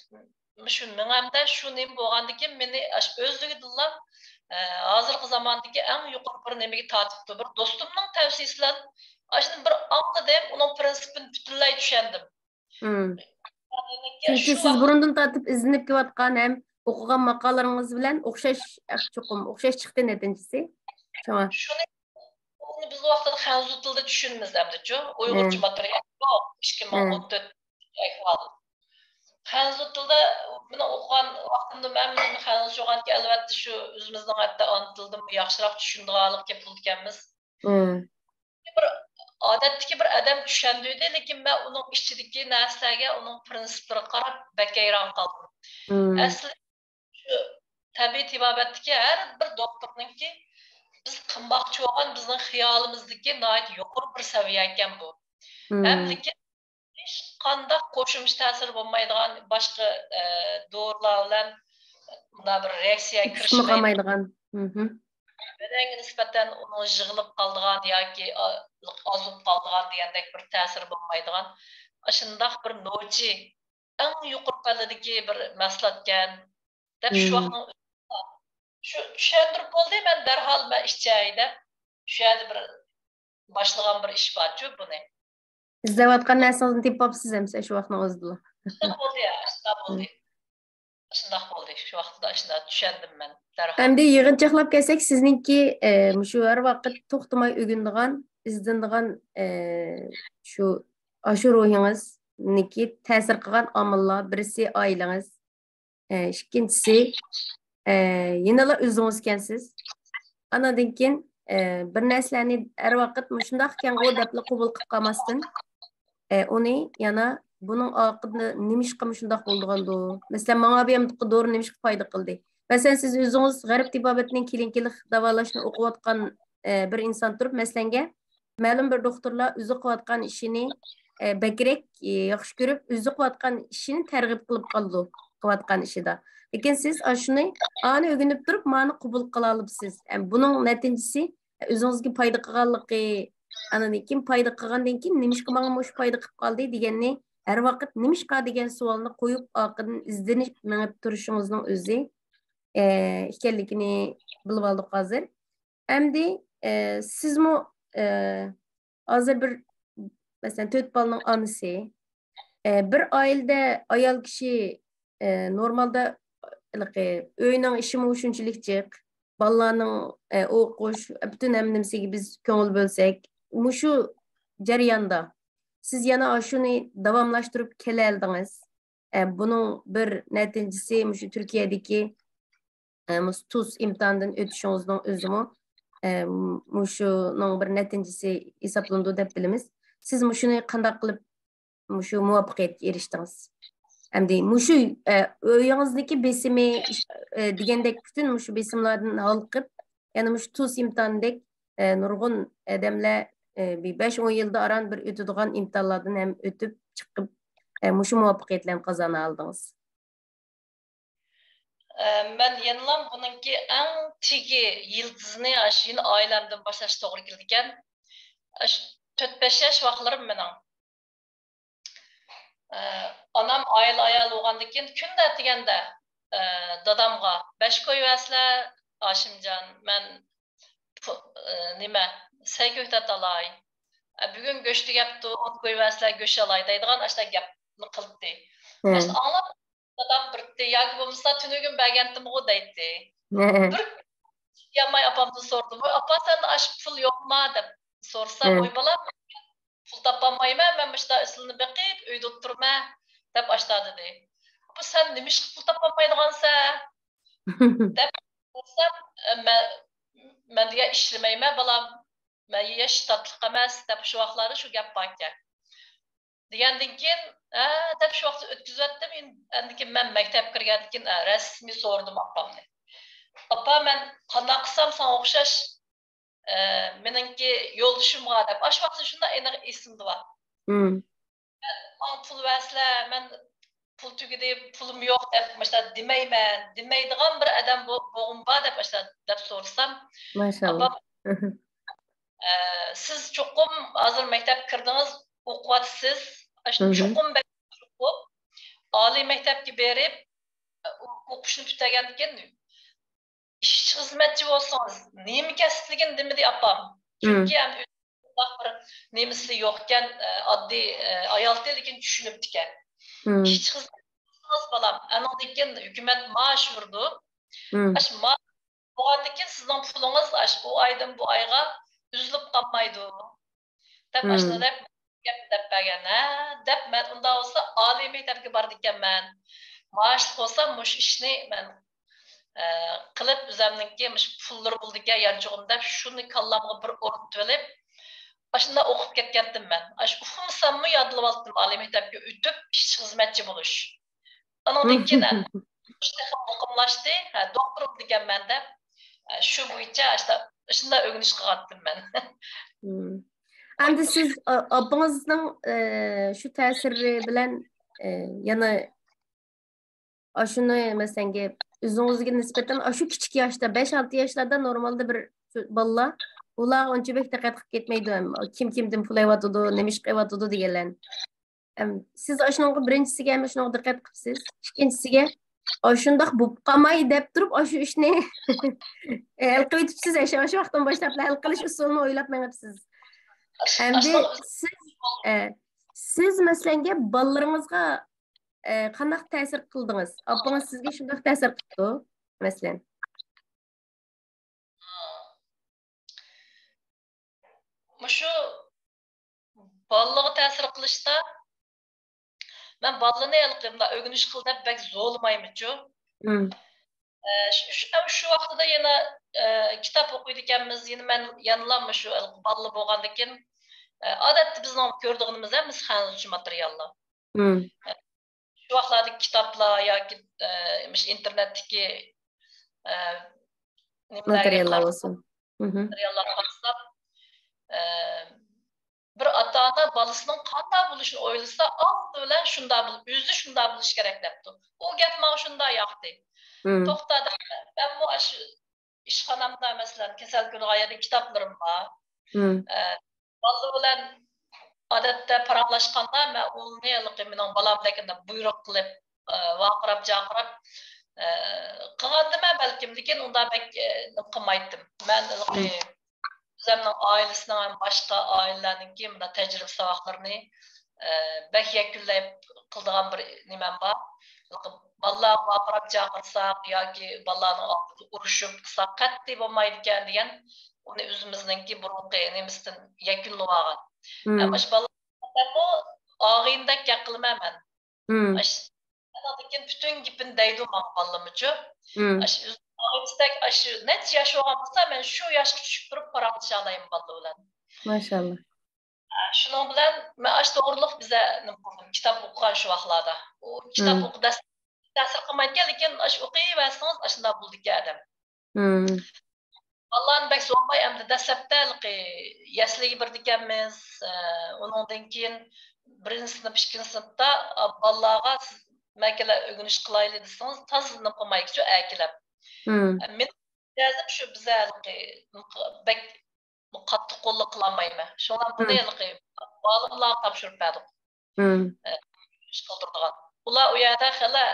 مۇشۇ مېڭەمدە شۇ نېمە بولغاندىكىن مېنى ئاش-، ئۆزلۈكىدىنلا، ئە، ھازىرقى زاماندىكى ئەڭ يۇقىرى بىر نېمىگە تارتىپتۇ. بىر دوستۇمنىڭ تەۋسىيىسى بىلەن ئاشۇنى بىر ئاڭلىدىم، ئۇنىڭ پرىنسىپىنى پۈتۈنلەي چۈشەندىم. مم. چۈنكى شۇ سىز ۋاقىت بۇرۇندىن تارتىپ ئىزدىنىپ كېلىۋاتقان ھەم ئوقۇغان ماقالىلىرىڭىز بىلەن ئوخشاش، چوقۇم ئوخشاش چىقتى نەتىجىسى. شۇڭا. شۇنى، بۇنى بىز ۋاقتىدا خەنزۇ تىلىدا چۈشىنىمىز ئەمدىچۇ. ئۇيغۇرچە ماتېرىيال يوق. ئىككى مىڭ ئون تۆت ئەھۋال. خەنزۇ تىلدا مېنىڭ ئوقۇغان ۋاقتىمدا مەن خەنزۇچە ئوقۇغانكەن، ئەلۋەتتە شۇ ئۆزىمىزنىڭ ھەتتا ئانا تىلىدىن ياخشىراق چۈشىنىدىغانلىققا كېلىپ بولىدىكەنمىز. بىر ئادەتتىكى بىر ئادەم چۈشەندۈردى، لېكىن مەن ئۇنىڭ ئىچىدىكى نەرسىلەرگە، ئۇنىڭ پرىنسىپلىرىغا قاراپ بەك ھەيران قالدىم. مم. ئەسلى شۇ تەبىئىي تېبابەتتىكى ھەر بىر دوختۇرنىڭكى بىز قىلماقچى بولغان بىزنىڭ خىيالىمىزدىكى ناھايىتى يۇقىرى بىر سەۋىيە ئىكەن بۇ. مم. ھەم لېكىن ھېچقانداق قوشۇمچە تەسىرى بولمايدىغان باشقا، ئە، دورىلار بىلەن مۇنداق بىر رېئاكسىيە كىرىشمەيدىغان. مم. بەدەنگە نىسبەتەن ئۇنىڭ يىغىلىپ قالىدىغان ياكى، ئا، ئازىپ قالىدىغان دېگەندەك بىر تەسىرى بولمايدىغان ئاشۇنداق بىر نوچى، ئەڭ يۇقىرى پەللىدىكى بىر مەھسۇلاتكەن دەپ شۇ ۋاقىتنىڭ ئۆزىدە، شۇ چۈشەندۈرۈپ بولدى، مەن دەرھال مەن ئىچەي دەپ شۇ يەردە بىر باشلىغان بىر ئىش بارچۇ بۇنى. ئىزدەۋاتقان نەرسىڭىزنى تېپىپ بوپسىز ئەمسە شۇ ۋاقىتنىڭ ئۆزىدىلا. شۇنداق بولدى يا، شۇنداق بولدى. شۇنداق بولدى. شۇ ۋاقىتتا شۇنداق چۈشەندىم مەن دەرھال. ئەمدى يىغىنچاقلاپ كەلسەك، سىزنىڭكى، ئە، مۇشۇ ھەر ۋاقىت توختىماي ئۆگىنىدىغان، ئىزدىنىدىغان، ئە، شۇ، ئاشۇ روھىڭىزنىڭكى تەسىر قىلغان ئامىللار، بىرسى ئائىلىڭىز، ئە، ئىككىنچىسى، ئە، يەنىلا ئۆزىڭىزكەنسىز. ئاناندىن كېيىن، ئە، بىر نەرسىلەرنى ھەر ۋاقىت مۇشۇنداقكەنغۇ دەپلا قوبۇل قىلىپ قالماستىن، ئە، ئۇنى يەنە بۇنىڭ ئارقىدا نېمىشقا مۇشۇنداق بولىدىغاندۇ؟ مەسىلەن، ماڭا بۇ يەردىكى دورا نېمىشقا پايدا قىلدى؟ مەسىلەن، سىز ئۆزىڭىز غەرب تېبابىتىنىڭ كلىنىكىلىق داۋالاشنى ئوقۇۋاتقان، ئە، بىر ئىنسان تۇرۇپ، مەسىلەنگە، مەلۇم بىر دوختۇرلار ئۆزى قىلىۋاتقان ئىشىنى، ئە، بەكرەك، ئە، ياخشى كۆرۈپ، ئۆزى قىلىۋاتقان ئىشىنى تەرغىب قىلىپ قالىدۇ، قىلىۋاتقان ئىشىدا. لېكىن سىز ئاشۇنى، ئانى ئۆگىنىپ تۇرۇپ، مانى قوبۇل قىلالىپسىز. ئە، بۇنىڭ نەتىجىسى، ئە، ئۆزىڭىزگە پايدا قىلغانلىقى، ئانىدىن كېيىن پايدا قىلغاندىن كېيىن، نېمىشقا ماڭا مۇشۇ پايدا قىلىپ قالدى دېگەننى ھەر ۋاقىت نېمىشقا دېگەن سوئالنى قويۇپ، ئارقىدىن ئىزدىنىش مېڭىپ تۇرۇشىڭىزنىڭ ئۆزى، ئە، ئىكەنلىكىنى بىلىۋالدۇق ھازىر. ئەمدى، ئە، سىزمۇ، ئە، ھازىر بىر، مەسىلەن، تۆت بالىنىڭ ئانىسى. ئە، بىر ئائىلىدە ئايال كىشى، ئە، نورمالدا، ھېلىقى، ئۆينىڭ ئىشىمۇ شۇنچىلىك جىق، بالىلارنىڭ، ئە، ئوقۇش، پۈتۈن ھەممە نېمىسىگە بىز كۆڭۈل بۆلسەك، مۇشۇ جەرياندا سىز يەنە ئاشۇنى داۋاملاشتۇرۇپ كېلەلىدىڭىز. ئە، بۇنىڭ بىر نەتىجىسى مۇشۇ تۈركىيەدىكى، ئە، مۇشۇ تۇز ئىمتىھانىدىن ئۆتۈشىڭىزنىڭ ئۆزىمۇ، ئە، مۇشۇنىڭ بىر نەتىجىسى ھېسابلىنىدۇ دەپ بىلىمىز. سىز مۇشۇنى قانداق قىلىپ مۇشۇ مۇۋەپپەقىيەتكە ئېرىشتىڭىز؟ ئەمدى مۇشۇ، ئە، ئۆيىڭىزدىكى بېسىمى، ئە، دېگەندەك پۈتۈن مۇشۇ بېسىملاردىن ھالقىپ، يەنە مۇشۇ تۇز ئىمتىھانىدەك، ئە، نۇرغۇن ئادەملەر، ئە، بىر بەش ئون يىلدا ئاران بىر ئۆتىدىغان ئىمتىھانلاردىن ھەم ئۆتۈپ چىقىپ، ئە، مۇشۇ مۇۋەپپەقىيەتلەرنى قازانالىدىڭىز. ئە، مەن يەنىلا بۇنىڭكى ئەڭ تېگى يىلتىزىنى ئاشۇ يەنە ئائىلەمدىن باشلاش توغرا كېلىدىكەن. ئاشۇ تۆت بەش ياش ۋاقىتلىرىم مېنىڭ. ئە، ئانام ئائىلە ئايالى بولغاندىن كېيىن كۈندە دېگەندە، ئە، دادامغا بەش كويۇۋەرسىلە، ھاشىمجان، مەن پۇ-، ئە، نېمە، سەي كۆكتات ئالاي. ئە، بۈگۈن گۆش تۈگەپتۇ، ئون كويۇۋەرسىلە، گۆش ئالاي دەيدىغان ئاشۇنداق گەپنى قىلاتتى. ئاشۇنى ئاڭلاپ دادام بىرتى ياكى بولمىسا تۈنۈگۈن بەرگەنتىمغۇ دەيتتى. بىر يانماي ئاپامدىن سورىدىم، ۋاي ئاپا، سەندە ئاشۇ پۇل يوقما دەپ سورىسام، ۋاي بالام، پۇل تاپالمايمەن، مەن مۇشۇنداق ئىسلىنى بېقىپ ئۆيدە ئولتۇرىمەن دەپ ئاشتا دېدى. بۇ سەن نېمىشقا پۇل تاپالمايدىغانسەن دەپ سورىسام، مەن، مەن دېگەن ئىشلىمەيمەن بالام، مەن يەش تاتلىق ئەمەس دەپ شۇ ۋاقىتلاردا شۇ گەپ باركەن. دېگەندىن كېيىن، ھە دەپ شۇ ۋاقىتتا ئۆتكۈزۈۋەتتىم. ئەندىن كېيىن مەن مەكتەپكە كىرگەندىن كېيىن، ھە، رەسمىي سورىدىم ئاپامنى. ئاپا، مەن قانداق قىلسام ساڭا ئوخشاش ئە، مېنىڭكى يولدىشىمغا دەپ، ئاشۇ ۋاقىتتا شۇنداق ئېنىق ئېسىمدە بار. مم. ماڭا پۇل بەرسىلە، مەن پۇل تۈگىدى، پۇلۇم يوق دەپ، مۇشۇنداق دېمەيمەن، دېمەيدىغان بىر ئادەم بو-، بولغۇم بار دەپ، مۇشۇنداق دەپ سورىسام، ماشاللا. ئاپام، ئە، سىز چوقۇم ھازىر مەكتەپكە كىردىڭىز، ئوقۇۋاتىسىز، ئاشۇ مم. چوقۇم بەك ئوقۇپ، ئالىي مەكتەپكە بېرىپ، ئە، ئو-، ئوقۇشنى پۈتتۈرگەندىن كېيىن ئىشچى خىزمەتچى بولسىڭىز، نېمە كەسىپلىكىنى دېمىدى ئاپام. مم. چۈنكى ئەمدى ئۇنداق بىر نېمىسى يوقكەن، ئە، ئاددىي، ئە، ئايالتى، لېكىن چۈشىنىپتىكەن. مم. ئىشچى خىزمەتچى بولسىڭىز، بالام، ئانىڭدىن كېيىن ھۆكۈمەت مائاش بېرىدۇ. مم. ئاشۇ مائاش بولغاندىن كېيىن سىزنىڭ پۇلىڭىز ئاشۇ ئۇ ئايدىن بۇ ئايغا ئۈزۈلۈپ قالمايدۇ. دەپ مم. ئاشۇنداق دەپ گەپ دەپ بەرگەن، ھە دەپ، مەن ئۇنداق بولسا ئالىي مەكتەپكە بارىدىكەنمەن. مائاشلىق بولسام مۇشۇ ئىشنى مەن، ئە، قىلىپ، ئۆزەمنىڭكى مۇشۇ پۇللىرى بولىدىكەن يانچۇقۇم دەپ شۇنى كاللامغا بىر ئورنىتىۋېلىپ، ئاشۇنداق ئوقۇپ كەتكەنتىم مەن. ئاشۇ ئۇقمىساممۇ يادلىۋالدىم ئالىي مەكتەپكە ئۆتۈپ ئىشچى خىزمەتچى بولۇش. ئانىڭدىن كېيىن ئىش تېخىمۇ مۇقىملاشتى. ھە، دوختۇر بولىدىكەنمەن دەپ، ھە، شۇ بويىچە ئاشتا-، شۇنداق ئۆگىنىش قىلغانتىم مەن. مم. ئەمدى سىز، ئا-، ئاپىڭىزنىڭ، ئە، شۇ تەسىرى بىلەن، ئە، يەنە ئاشۇنى، مەسىلەنگە، ئۆزىڭىزگە نىسبەتەن ئاشۇ كىچىك ياشتا، بەش، ئالتە ياشلاردا نورمالدا بىر بالىلار، ئۇلارغا ئۇنچە بەك دىققەت قىلىپ كەتمەيدۇ، ھەم كىم كىمدىن پۇل ئېلىۋاتىدۇ، نېمە ئىش قىلىۋاتىدۇ دېگەنلەرنى. ئەم، سىز ئاشۇنىڭغا بىرىنچىسىگە ھەم شۇنىڭغا دىققەت قىپسىز. ئىككىنچىسىگە، ئاشۇنداق بولۇپ قالماي دەپ تۇرۇپ، ئاشۇ ئىشنى ھەل قىلىۋېتىپسىز. ئاشۇ، ئاشۇ ۋاقىتتىن باشلاپ ھەل قىلىش ئۇسۇلىنى ئويلاپ مېڭىپسىز. ئەمدى سىز، ئە، سىز مەسىلەنگە بالىلىرىڭىزغا، ئە، قانداق تەسىر قىلدىڭىز؟ ئاپىڭىز سىزگە شۇنداق تەسىر قىپتۇ، مەسىلەن. مۇشۇ بالىلارغا تەسىر قىلىشتا مەن بالىلارنى ھېلىقى مۇنداق ئۆگىنىش قىل دەپ بەك زورلىمايمىچۇ. مم. ئە، شۇ، شۇ، شۇ ۋاقتىدا يەنە، ئە، كىتاب ئوقۇيدىكەنمىز. يەنە مەن يەنىلا مۇشۇ ھېلىقى بالىلار بولغاندىكىن، ئە، ئادەتتە بىزنىڭ كۆرىدىغىنىمىز ھەممىسى خەنزۇچە ماتېرىياللار. مم. شۇ ۋاقىتلاردىكى كىتابلار ياكى، ئە، مۇشۇ ئىنتېرنېتتىكى، ئە، نېمىلەرگە ماتېرىياللار قارىسا، بولسۇن. مم. ماتېرىياللارغا قارىسام، ئە، بىر ئاتا-ئانا بالىسىنىڭ قانداق بولۇشىنى ئويلىسا، ئالدى بىلەن شۇنداق بول-، ئۆزى شۇنداق بولۇشى كېرەك دەپتۇ. ئۇ گەپ ماڭا شۇنداق ياقتى. مم. توختا، مەنمۇ ئاشۇ ئىشخانامدا، مەسىلەن، كېسەل كۈنى ئايرىم كىتابلىرىم بار. مم. ئە، بالىلار بىلەن ئادەتتە پاراڭلاشقاندا، مەن ئۇنى ھېلىقى مېنىڭ بالامدەك بۇيرۇق قىلىپ، ئە، ۋارقىراپ، جارقىراپ، ئە، قىلغاندىمەن بەلكىم، لېكىن ئۇنداق بەك، ئە، نېمە قىلمايتتىم. مەن ھېلىقى مم. ئۆزۈمنىڭ ئائىلىسىنىڭ ھەم باشقا ئائىلىلەرنىڭكى مۇنداق تەجرىبە ساۋاقلىرىنى، ئە، بەك يەكۈنلەپ قىلىدىغان بىر نېمەم بار. بالىلار ۋارقىراپ جاقىرساق ياكى بالىلارنىڭ ئالدىدا ئۇرۇشۇپ قىلساق قەتئىي بولمايدىكەن دېگەن، ئۇنى ئۆزىمىزنىڭكى بۇرۇنقى نېمىسىدىن يەكۈنلىۋالغان. مم. ئەمما شۇ بالىلارمۇ ئاغىنىدەك گەپ قىلىمەن مەن. مم. ئاش-، ئانىڭدىن كېيىن پۈتۈن گېپىنى دەيدۇ ماڭا بالىلىرىمچۇ. مم. ئاش-، ئۆز ئاغىنىسىدەك، ئاشۇ نەچچە ياش بولغان بولسا، مەن شۇ ياشقا چۈشۈپ تۇرۇپ پاراڭلىشالايمەن بالىلار بىلەن. ماشاللا. شۇنىڭ بىلەن مەن ئاشۇ توغرۇلۇق بىزە نېمە قىلدىم، كىتاب ئوقۇغان شۇ ۋاقىتلاردا. ئۇ كىتاب مم. ئوقۇ-، دەس-، تەسىر قىلمايدىكەن، لېكىن ئاشۇ ئوقۇۋەرسىڭىز ئاشۇنداق بولىدىكەن ئادەم. مم. بالىلارنى بەك زورلىماي، ئەمدى دەسلەپتە ھېلىقى يەسلىگە بېرىدىكەنمىز، ئە، ئۇنىڭدىن كېيىن بىرىنچى سىنىپ، ئىككىنچى سىنىپتا، ئا، بالىلارغا سىز مەكىلە ئۆگىنىش قىلايلى دېسىڭىز، تازا نېمە قىلمايدىچۇ، ئەركىلەپ. مم. ئە، مېنىڭ لازىم شۇ بىزە ھېلىقى بەك قاتتىق قوللۇق قىلالمايمەن. شۇڭا بۇنى مم. ھېلىقى مۇئەللىملارغا تاپشۇرۇپ بەردۇق. مم. ئە، ئىش قىلدۇرىدىغان. ئۇلار ئۇ يەردە خېلى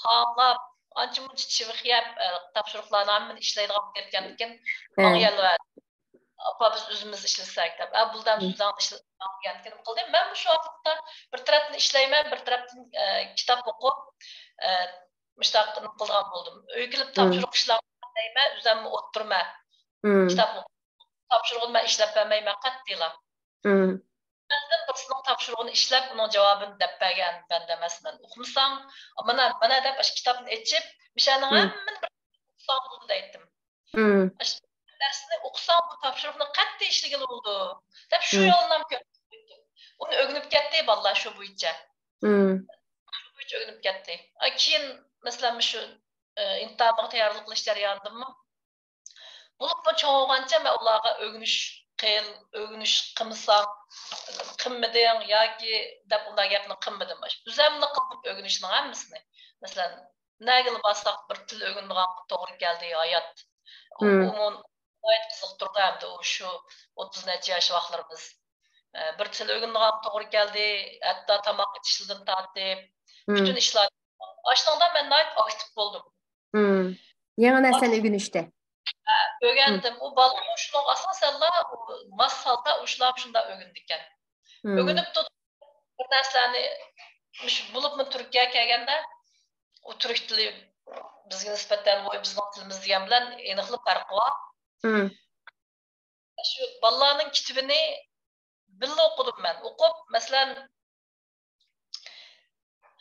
خاڭلاپ، ئانچە-مۇنچە چىۋىق يەپ، ئە، تاپشۇرۇقلارنى ھەممىنى ئىشلەيدىغان بولۇپ كەتكەندىكىن، ھە. ماڭا يالۋۇردى. ئاپا، بىز ئۆزىمىز ئىشلىسەك دەپ. ئە، بۇلدان مم. سۆزۈڭنى ئىشلىسەڭ دېگەندىكىن قىلدى. مەن مۇشۇ ۋاقىتتا بىر تەرەپتىن ئىشلەيمەن، بىر تەرەپتىن، ئە، كىتاب ئوقۇپ، ئە، مۇشۇنداق قىلىدىغان بولدۇم. ئۆيگە كېلىپ مم. تاپشۇرۇق ئىشلارنى دەيمەن، ئۆزۈممۇ ئولتۇرىمەن. مم. كىتاب ئوقۇپ. تاپشۇرۇقنى مەن ئىشلەپ بەرمەيمەن قەتئىيلا. مم. مەندىن بىرسىنىڭ تاپشۇرۇقىنى ئىشلەپ، ئۇنىڭ جاۋابىنى دەپ بەرگەن بەندە ئەمەسمەن. ئۇقمىساڭ، مانا، مانا دەپ ئاشۇ كىتابنى ئېچىپ، مىشەنىڭ مم. ھەممىنى بىر ئوقۇساڭ بولىدۇ دەيتتىم. مم. ئاشۇ دەرسنى ئوقۇساڭ، بۇ تاپشۇرۇقنى قەتئىي ئىشلىگىلى بولىدۇ، دەپ شۇ مم. يولنى ھەم كۆرسىتىپ قويدۇم. ئۇنى ئۆگىنىپ كەتتى بالىلار شۇ بويىچە. مم. شۇ بويىچە ئۆگىنىپ كەتتى. ئا، كېيىن، مەسىلەن، مۇشۇ، ئە، ئىمتىھانغا تەييارلىق قىلىش جەريانىدىمۇ بولۇپمۇ چوڭ بولغانچە مەن ئۇلارغا ئۆگىنىش قىل، ئۆگىنىش قىلمىساڭ، قىلمىدىڭ ياكى دەپ ئۇنداق گەپنى قىلمىدىم. ئۆزەملا قىلدىم ئۆگىنىشنىڭ ھەممىسىنى. مەسىلەن، نەگىلا بارساق بىر تىل ئۆگىنىدىغان توغرا كەلدى، ھايات. ئۇ، مم. ئۇمۇ غايەت قىزىقتۇرىدۇ ئەمدى ئۇ شۇ ئوتتۇز نەچچە ياش ۋاقىتلىرىمىز. ئە، بىر تىل ئۆگىنىدىغان توغرا كەلدى، ھەتتا تاماق ئېتىشلىرىدىن تارتىپ، مم. پۈتۈن ئىشلار. ئاشۇنىڭدا مەن ناھايىتى ئاكتىپ بولدۇم. مم. يېڭى نەرسىلەرنى ئۆگىنىشتە. ھە، ئۆگەندىم. ئۇ بالىمۇ شۇنىڭغا ئاساسەنلا ماس ھالدا ئۇشلار شۇنداق ئۆگىنىدىكەن. مم. ئۆگىنىپ تۇرۇپ بىر نەرسىلەرنى، مۇشۇ بولۇپمۇ تۈركىيەگە كەلگەندە، ئۇ تۈرك تىلى بىزگە نىسبەتەن، ۋوي، بىزنىڭ تىلىمىز دېگەن بىلەن ئېنىقلا پەرقى بار. مم. شۇ بالىلارنىڭ كىتابىنى بىللە ئوقۇدۇم مەن. ئوقۇپ، مەسىلەن،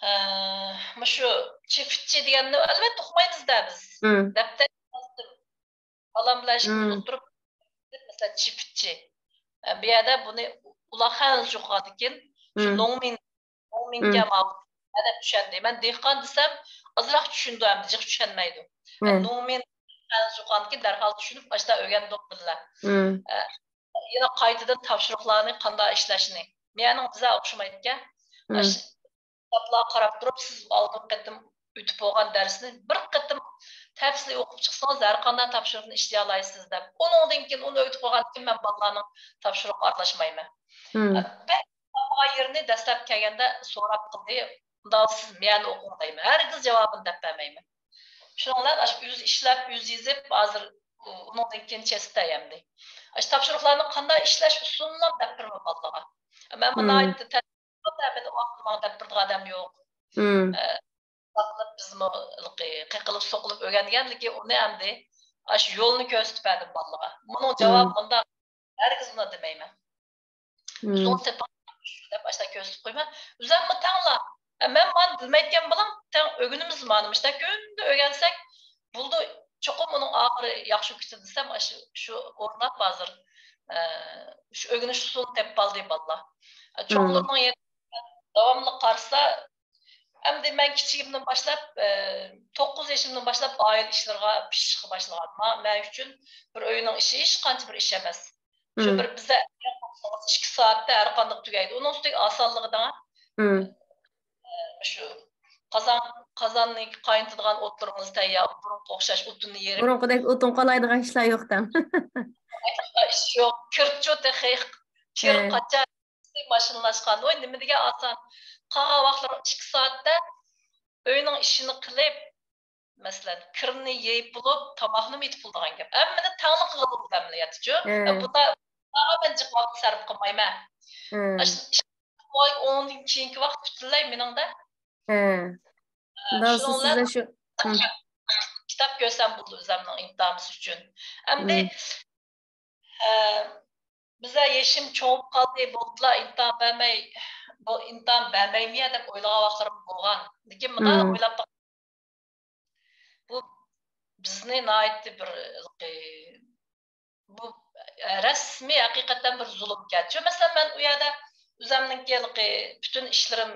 ئە، مۇشۇ چىفىتچى دېگەننى ئەلۋەتتە ئوقۇمايمىز-دە بىز. مم. دەپتەر يازدىم. بالام بىلەن ئىككىمىز مم. ئولتۇرۇپ، مەسىلەن، چىفىتچى. ئە، بۇ يەردە بۇنى ئۇلار خەنزۇچە ئوقۇغاندىكىن، شۇ مم. نوڭمىن، نوڭمىنكە مم. ماۋۇ دەپ چۈشەندى. مەن دېھقان دېسەم، ئازراق چۈشىنىدۇ، ئەمدى جىق چۈشەنمەيدۇ. مم. نوڭمىن خەنزۇچە ئوقۇغاندىكىن دەرھال چۈشىنىپ، ئاشتا ئۆگەندۇق بىللە. مم. ئە، يەنە قايتىدىن تاپشۇرۇقلارنى قانداق ئىشلەشنى. مېنىڭ بىزە ئوخشىمايدىكەن. مم. ئاش-، كىتابلارغا قاراپ تۇرۇپ، سىز ئالدىنقى قېتىم ئۆتۈپ بولغان دەرسنى بىر قېتىم تەپسىلىي ئوقۇپ چىقسىڭىز، ھەر قانداق تاپشۇرۇقنى ئىشلىيالايسىز دەپ. ئۇنىڭدىن كېيىن ئۇنى ئۆگىتىپ بولغاندىن كېيىن مەن بالىلارنىڭ تاپشۇرۇقىغا ئارىلاشمايمەن. مم. بەك قالمىغان يېرىنى دەسلەپ كەلگەندە سوراپ قىلدى. ئۇنداق سىز مەيەنى ئوقۇڭ دەيمەن. ھەرگىز جاۋابىنى دەپ بەرمەيمەن. شۇنىڭ بىلەن ئاشۇ ئۆزى ئىشلەپ، ئۆزى يېزىپ، ھازىر ئۇ-، ئۇنىڭدىن كېيىن چېستا ئەمدى. ئاشۇ تاپشۇرۇقلارنى قانداق ئىشلەش ئۇسۇلىنىلا دەپ بېرىمەن بالىلارغا. مەن مم. ناھايىتى تەلەپ قىلىپ، مېنى ئۇ ئاقلىماڭ دەپ بېرىدىغان ئادەم يوق. مم. ئە، ساقلاپ بىزمۇ قېقىلىپ، سوقۇلۇپ ئۆگەنگەن، لېكىن ئۇنى ئەمدى ئاشۇ يولنى كۆرسىتىپ بەردىم بالىلارغا. بۇنىڭ مم. جاۋابى مۇنداق، ھەرگىز ئۇنى دېمەيمەن. مم. ئۆزۈڭ تېپىڭ دەپ ئاشۇنداق كۆرسىتىپ قويما. ئۆزۈممۇ تەڭلا. ئە، مەن مانا بىلمەيدىكەن بولام، تەڭ ئۆگىنىمىز مانا مۇشۇنداق كۈندە ئۆگەنسەك بولىدۇ. چوقۇم ئۇنىڭ ئاخىرى ياخشى كېتىدۇ دېسەم، ئاشۇ، شۇ ئورناپ ھازىر، ئە، شۇ ئۆگىنىش ئۇسۇلىنى تېپىپ ئالدى بالىلار. ئە، مم. چوڭلىرىنىڭ يېرى داۋاملىق قارىسا، ئەمدى مەن كىچىكىمدىن باشلاپ، ئە، توققۇز يېشىمدىن باشلاپ ئائىلە ئىشلىرىغا پىشىشقا باشلىغان. ما-، مەن ئۈچۈن بىر ئۆينىڭ ئىشى ھېچقانچە بىر ئىش ئەمەس. شۇ مم. بىر بىزدە ئىككى سائەتتە ھەر قانداق تۈگەيدۇ. ئۇنىڭ ئۈستىگە ئاسانلىقى دەڭ. مم. شۇ قازان، قازاننى قاينىتىدىغان ئوتلىرىڭىز تەييار، بۇرۇنقىغا ئوخشاش ئوتۇننى يېرىپ. بۇرۇنقىدەك ئوتۇن قالايدىغان ئىشلار يوق دەڭ. ئىش يوق. كىرچۇ تېخى، كىر ھە. قاچا، ماشىنىلاشقان. ۋاي، نېمە دېگەن ئاسان. قالغان ۋاقىتلىرىڭ ئىككى سائەتتە ئۆينىڭ ئىشىنى قىلىپ، مەسىلەن، كىرنى يېيىپ بولۇپ، تاماقنىمۇ يېتىپ بولىدىغان گەپ. ھەممىنى تەڭلا قىلغىلى بولىدۇ ئەمەلىيەتتىچۇ. ھە. بۇندا، بۇنىڭغا مەن جىق ۋاقىت سەرپ قىلمايمەن. ھە. ئاشۇ ئىش-، ئۇنىڭدىن كېيىنكى ۋاقىت پۈتۈنلەي مېنىڭدە. ھە. ھە، شۇنىڭ بىلەن شۇ، ھە. كىتاب كۆرسەم بولىدۇ ئۆزۈمنىڭ ئىمتىھانىمىز ئۈچۈن. ئەمدى، ھە. ھە، بىزە يېشىم چوڭىيىپ قالدى، بولدىلا، ئىمتىھان بەرمەي، بۇ ئىمتىھان بەرمەيمىيە دەپ ئويلىغان ۋاقىتلىرىم بولغان. لېكىن مۇنداق ئويلاپ باق-، بۇ بىزنى ناھايىتى بىر، بۇ، ئە، رەسمىي ھەقىقەتەن بىر زۇلۇمكەن. شۇ، مەسىلەن، مەن ئۇ يەردە ئۆزۈمنىڭكى ھېلىقى پۈتۈن ئىشلىرىم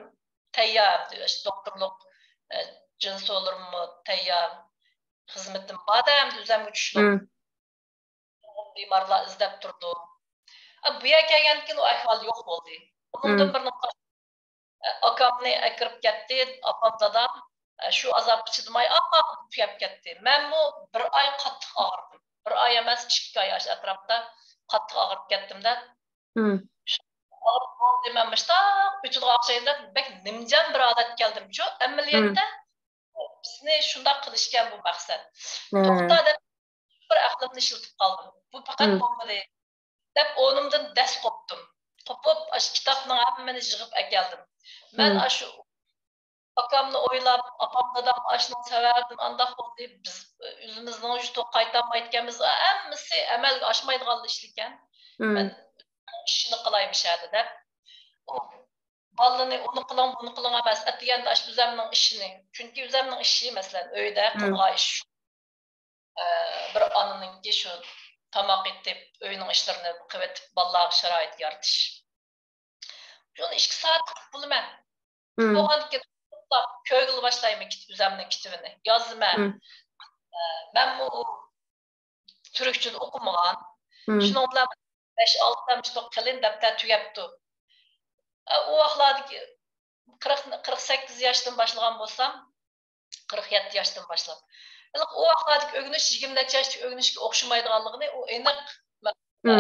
تەييار، دوكتورلۇق، ئە، جىنسولىرىممۇ تەييار، خىزمىتىم بار-دە، ئەمدى ئۆزۈمگە چۈشلۈك. نۇرغۇن بىمارلار ئىزدەپ تۇرىدۇ. ئە، بۇ يەرگە كەلگەندىن كېيىن ئۇ ئەھۋال يوق بولدى. ئۇنىڭدىن بىر نۇقتا، ئە، ئاكامنى ئەكىرىپ كەتتى، ئاپام، دادام، ئە، شۇ ئازابقا چىدىماي، ئاپام تۈگەپ كەتتى. مەنمۇ بىر ئاي قاتتىق ئاغرىدىم. بىر ئاي ئەمەس، ئىككى ئاي ئاشۇ ئەتراپتا قاتتىق ئاغرىپ كەتتىم-دە. ئاغرىپ بولدى، مەن مۇشتاق ئۆتىدىغان ئوخشايدۇ دەپ، بەك نىمجان بىر ھالەتكە كەلدىمچۇ. ئەمەلىيەتتە بىزنى شۇنداق قىلىشكەن بۇ مەقسەت. توختا دەپ بىر ئەقلىمنى ئىشلىتىپ قالدىم. بۇ پەقەت بولمىدى دەپ ئورنۇمدىن دەس قوپتۇم. قوپۇپ، ئاشۇ كىتابنىڭ ھەممىنى يىغىپ ئەكەلدىم. مەن ئاشۇ ئاكامنى ئويلاپ، ئاپام، دادام ئاشۇنىڭ سەۋەبىدىن ئانداق بولدى، بىز ئۆزىمىزنىڭ يۇرتىغا قايتالمايدىكەنمىز، ھەممىسى ئەمەلگە ئاشمايدىغان ئىشلىكەن. مەن ئىشنى قىلاي مۇشۇ يەردە دەپ، ئۇ بالىنى ئۇنى قىلىڭ، بۇنى قىلىڭ ئەمەس، ئەتىگەندە ئاشۇ ئۆزەمنىڭ ئىشىنى، چۈنكى ئۆزەمنىڭ ئىشى، مەسىلەن، ئۆيدە قىلغان ئىش، ئە، بىر ئانىنىڭكى شۇ تاماق ئېتىپ، ئۆينىڭ ئىشلىرىنى قىلىۋېتىپ، بالىلارغا شارائىت يارىتىش. شۇنى ئىككى سائەت قىلىپ بولىمەن. بولغاندىن كېيىن توختاپ كۆرگىلى باشلايمەن كىت-، ئۆزەمنىڭ كىتابىنى. يازىمەن. ئە، مەنمۇ ئۇ تۈركچىدە ئوقۇمىغان. شۇنىڭ بىلەن بەش ئالتە مۇشۇنداق قېلىن دەپتەر تۈگەپتۇ. ئۇ ۋاقىتلاردىكى قىرىق، قىرىق سەككىز ياشتىن باشلىغان بولسام، قىرىق يەتتە ياشتىن باشلاپ. ئۇ ۋاقىتلاردىكى ئۆگىنىش يىگىرمە نەچچە ياشتىكى ئۆگىنىشكە ئوخشىمايدىغانلىقىنى ئۇ ئېنىق، ئە،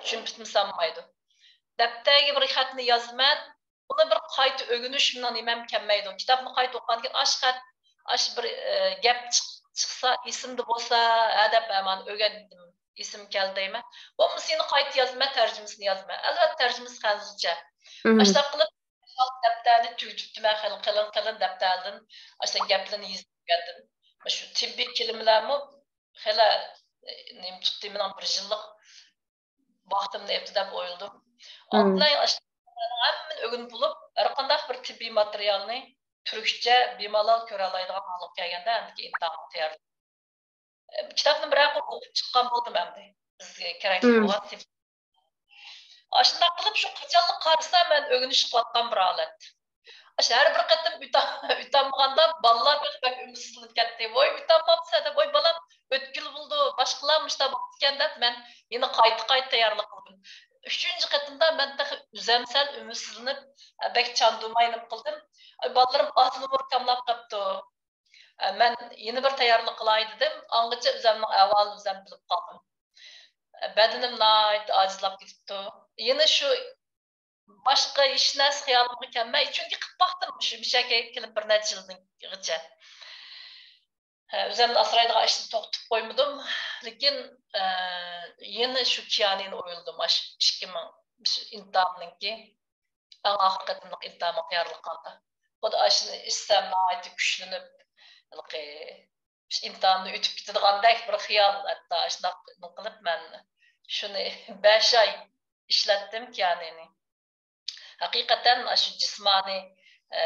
چۈشىنىپ بولمايدۇ. دەپتەرگە بىر خەتنى يازىمەن، ئۇنى بىر قايتا ئۆگىنىش مېنىڭ نېمەم كەلمەيدۇ. كىتابنى قايتا ئوقۇغاندىن كېيىن، ئاش خەت، ئاش بىر، ئە، گەپ چىق-، چىقسا، ئېسىمدە بولسا، ھە دەپ، ھە، مانا ئۆگەندىم، ئېسىمگە كەلدى دەيمەن. بولمىسا يەنە قايتا يازىمەن، تەرجىمىسىنى يازىمەن. ئەلۋەتتە، تەرجىمىسى خەنزۇچە. ئاشۇنداق قىلىپ، دەپتەرنى تۈگىتىپتىمەن، خېلى قېلىن، قېلىن دەپتەردىن ئاشۇنداق گەپلەرنى يېزىپ ئۆگەندىم. شۇ تېببىي كېلىمىلەرمۇ خېلى، ئە، نېمە تۇتتى، مېنىڭ بىر يىللىق ۋاقتىمنى ئېلىپتۇ دەپ ئويلىدىم. ئالدىنلا ئاشۇ ھەممىنى ئۆگىنىپ بولۇپ، ھەر قانداق بىر تېببىي ماتېرىيالنى تۈركچە بىمالال كۆرەلەيدىغان ھالغا كەلگەندە، ئەمدىكى ئىمتىھانغا تەييارلىق. كىتابنى بىرەر قېتىم ئوقۇپ چىققان بولدۇم ئەمدى. بىزگە كېرەكلىك بولغان تېببىي. ئاشۇنداق قىلىپ، شۇ قاچانلا قارىسا، مەن ئۆگىنىش قىلىۋاتقان بىر ھالەت. ئاشۇ ھەر بىر قېتىم ئۆتە-، ئۆتەلمىغاندا، بالىلار بەك، بەك ئۈمىدسىزلىنىپ كەتتى. ۋوي، ئۆتەلماپسەن دەپ، ۋوي، بالام، ئۆتكىلى بولىدۇ، باشقىلار مۇشۇنداق بوپتىكەن دەپ، مەن يەنە قايتا، قايتا تەييارلىق قىلدىم. ئۈچىنچى قېتىمدا مەن تېخى ئۆزەم سەل ئۈمىدسىزلىنىپ، بەك چاندۇرماي نېمە قىلدىم. ئاي، بالىلىرىم ئاز نومۇر كاملاپ قاپتۇ. مەن يەنە بىر تەييارلىق قىلاي دېدىم. ئاڭغىچە ئۆزەمنىڭ ئەھۋالىنى ئۆزەم بىلىپ قالدىم. بەدىنىم ناھايىتى ئاجىزلاپ كېتىپتۇ. يەنە شۇ باشقا ھېچ نەرسە خىيالىمغا كەلمەي، چۈنكى قىلىپ باقتىم، مۇشۇ مۇشەگە كېلىپ بىر نەچچە يىلغىچە. ئۆزۈمنى ئاسرايدىغان ئىشنى توختىتىپ قويمىدىم. لېكىن، ئە، يەنە شۇ كيانىنى ئويلىدىم. ئاشۇ ئىككى مىڭ، شۇ ئىمتىھاننىڭكى، ئەڭ ئاخىرقى قېتىملىق ئىمتىھانغا تەييارلىق قىلغاندا. خۇددى ئاشۇنى ئىچسەم، ناھايىتى كۈچلىنىپ، ھېلىقى، شۇ ئىمتىھاننى ئۆتۈپ كېتىدىغاندەك بىر خىيال، ھەتتا ئاشۇنداق قىلىپ مەن شۇنى بەش ئاي ئىشلەتتىم كيانىنى. ھەقىقەتەن ئاشۇ جىسمانىي، ئە،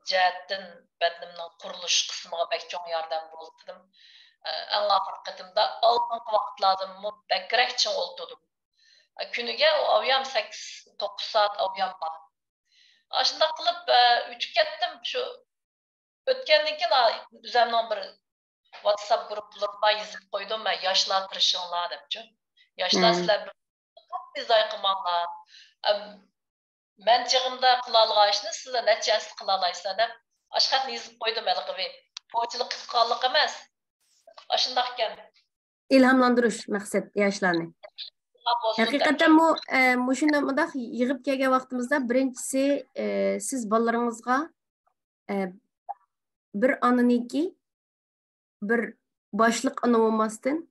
جەھەتتىن بەدىنىمنىڭ قۇرۇلۇش قىسمىغا بەك چوڭ ياردەم بولدى دېدىم. ئە، ئەڭ ئاخىرقى قېتىمدا ئالدىنقى ۋاقىتلاردىنمۇ بەكرەك چىڭ ئولتۇردۇم. ئە، كۈنىگە ئاۋۇيام سەككىز، توققۇز سائەت ئاۋۇيام بار. ئاشۇنداق قىلىپ، ئە، ئۆتۈپ كەتتىم. شۇ ئۆتكەندىن كېيىن، ئا، ئۆزەمنىڭ بىر ۋاتساپ گۇرۇپپىلىرىمغا يېزىپ قويدۇم مەن، ياشلار تىرىشىڭلار دەپچۇ. ياشلار، سىلەر بىر قەتئىي زايە قىلماڭلار. ئەم، مەن چېغىمدا قىلالىغان ئىشنى سىلەر نەچچە ھەسسە قىلالايسىلەر دەپ، ئاشۇ خەتنى يېزىپ قويدۇم ھېلىقى بىر. پوچىلىق قىلىپ قاللىق ئەمەس. ئاشۇنداق ئىكەن. ئىلھاملاندۇرۇش مەقسەت ياشلارنى. ھەقىقەتەنمۇ، ئە، مۇشۇنداق مۇنداق يىغىپ كەلگەن ۋاقتىمىزدا بىرىنچىسى، ئە، سىز بالىلىرىڭىزغا، ئە، بىر ئانىنىڭكى بىر باشلىق ئانا بولماستىن،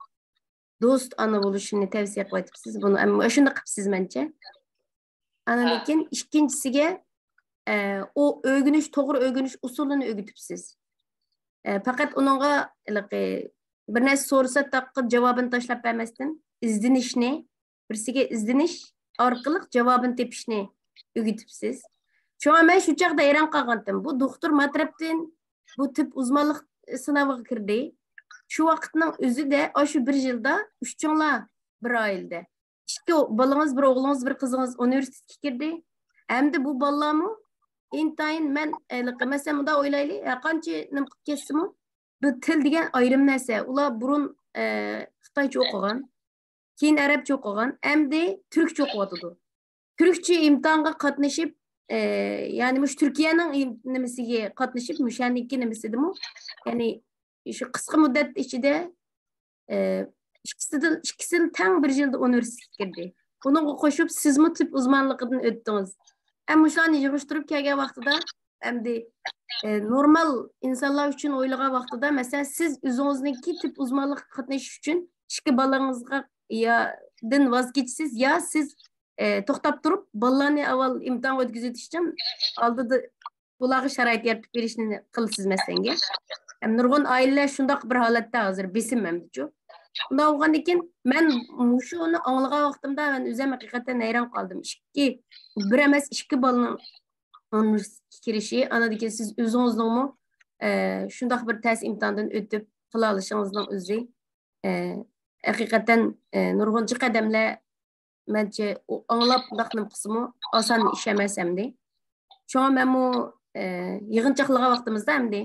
دوست ئانا بولۇشىنى تەۋسىيە قىلىۋېتىپسىز. بۇنى ئەمما شۇنداق قىپسىز مەنچە. ئاندىن كېيىن ئىككىنچىسىگە، ئە، ئۇ ئۆگىنىش، توغرا ئۆگىنىش ئۇسۇلىنى ئۆگىتىپسىز. ئە، پەقەت ئۇنىڭغا ھېلىقى بىر نەرسە سورىسا تاققا جاۋابىنى تاشلاپ بەرمەستىن، ئىزدىنىشنى، بىرسىگە ئىزدىنىش ئارقىلىق جاۋابىنى تېپىشنى ئۆگىتىپسىز. شۇڭا مەن شۇ چاغدا ھەيران قالغانتىم. بۇ دوختۇر ما تەرەپتىن بۇ تېب ئۇزمانلىق سىناۋىغا كىردى. شۇ ۋاقىتنىڭ ئۆزىدە ئاشۇ بىر يىلدا ئۈچىڭلار بىر ئائىلىدە. ئىككى بالىڭىز، بىر ئوغلىڭىز، بىر قىزىڭىز ئۇنىۋېرسىتېتقا كىردى. ئەمدى بۇ بالىلارمۇ ئىنتايىن مەن، ئە، مەسىلەن، مۇنداق ئويلايلى، ھەر قانچە نېمە قىلىپ كەتسىمۇ، بۇ تىل دېگەن ئايرىم نەرسە. ئۇلار بۇرۇن، ئە، خىتايچە ئوقۇغان، كېيىن ئەرەبچە ئوقۇغان، ئەمدى تۈركچە ئوقۇۋاتىدۇ. تۈركچە ئىمتىھانغا قاتنىشىپ، ئە، يەنى مۇشۇ تۈركىيەنىڭ ئىم-، نېمىسىگە قاتنىشىپ، مۇشۇنىڭكى نېمىسىدىمۇ، يەنى شۇ قىسقا مۇددەت ئىچىدە، ئە، ئىككىسىدىن، ئىككىسىلا تەڭ بىر يىلدا ئۇنىۋېرسىتېتقا كىردى. بۇنىڭغا قوشۇپ سىزمۇ تېب ئۇزمانلىقىدىن ئۆتتىڭىز. ھەم مۇشۇلارنى يىغىشتۇرۇپ كەلگەن ۋاقتىدا، ئەمدى، ئە، نورمال ئىنسانلار ئۈچۈن ئويلىغان ۋاقتىدا، مەسىلەن، سىز ئۆزىڭىزنىڭكى تېب ئۇزمانلىققا قاتنىشىش ئۈچۈن ئىككى بالىڭىزغا يا، دىن ۋاز كېچىسىز، يا سىز، ئە، توختاپ تۇرۇپ، بالىلارنى ئاۋۋال ئىمتىھانغا ئۆتكۈزۈۋېتىشتىن ئالدىدا بۇلارغا شارائىت يارىتىپ بېرىشنى قىلىسىز، مەسىلەنگە. ھەم نۇرغۇن ئائىلىلەر شۇنداق بىر ھالەتتە ھازىر، بېسىم ئەمدىچۇ. شۇنداق بولغاندىن كېيىن، مەن مۇشۇنى ئاڭلىغان ۋاقتىمدا مەن ئۆزۈم ھەقىقەتەن ھەيران قالدىم. ئىككى، بىر ئەمەس، ئىككى بالىنىڭ ئۇنىۋېرسىتېتقا كىرىشى، ئاندىن كېيىن سىز ئۆزىڭىزنىڭمۇ، ئە، شۇنداق بىر تەس ئىمتىھاندىن ئۆتۈپ قىلالىشىڭىزنىڭ ئۆزى، ئە، ھەقىقەتەن، ئە، نۇرغۇنچە قەدەملەر مەنچە ئۇ ئاڭلاپ مۇنداق نېمە قىلسىمۇ ئاسان ئىش ئەمەس ئەمدى. شۇڭا مەنمۇ، ئە، يىغىنچاقلىغان ۋاقتىمىزدا ئەمدى،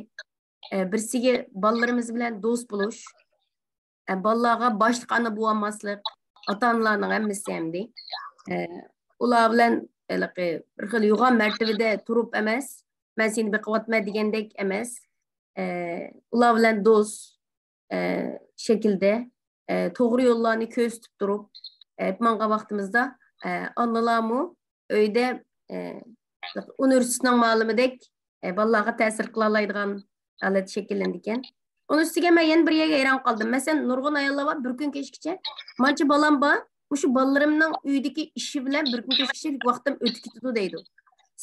ئە، بىرسىگە بالىلىرىمىز بىلەن دوست بولۇش، ئە، بالىلارغا باشلىق ئانا بولالماسلىق، ئاتا-ئانىلارنىڭ ھەممىسى ئەمدى. ئە، ئۇلار بىلەن ھېلىقى بىر خىل يوغان مەرتىۋىدە تۇرۇپ ئەمەس، مەن سېنى بېقىۋاتىمەن دېگەندەك ئەمەس. ئە، ئۇلار بىلەن دوست، ئە، شەكىلدە، ئە، توغرا يوللارنى كۆرسىتىپ تۇرۇپ، ئە، ماڭغان ۋاقتىمىزدا، ئە، ئانىلارمۇ ئۆيدە، ئە، ئۇنىۋېرسىتېتنىڭ مۇئەللىمىدەك، ئە، بالىلارغا تەسىر قىلالايدىغان ھالەت شەكىللىنىدىكەن. ئۇنىڭ ئۈستىگە مەن يەنە بىر يەرگە ھەيران قالدىم. مەسىلەن، نۇرغۇن ئاياللار بار، بىر كۈن كەچكىچە، مانچە بالام بار، مۇشۇ بالىلىرىمنىڭ ئۆيدىكى ئىشى بىلەن بىر كۈن كەچكىچە ۋاقتىم ئۆتۈپ كېتىدۇ دەيدۇ.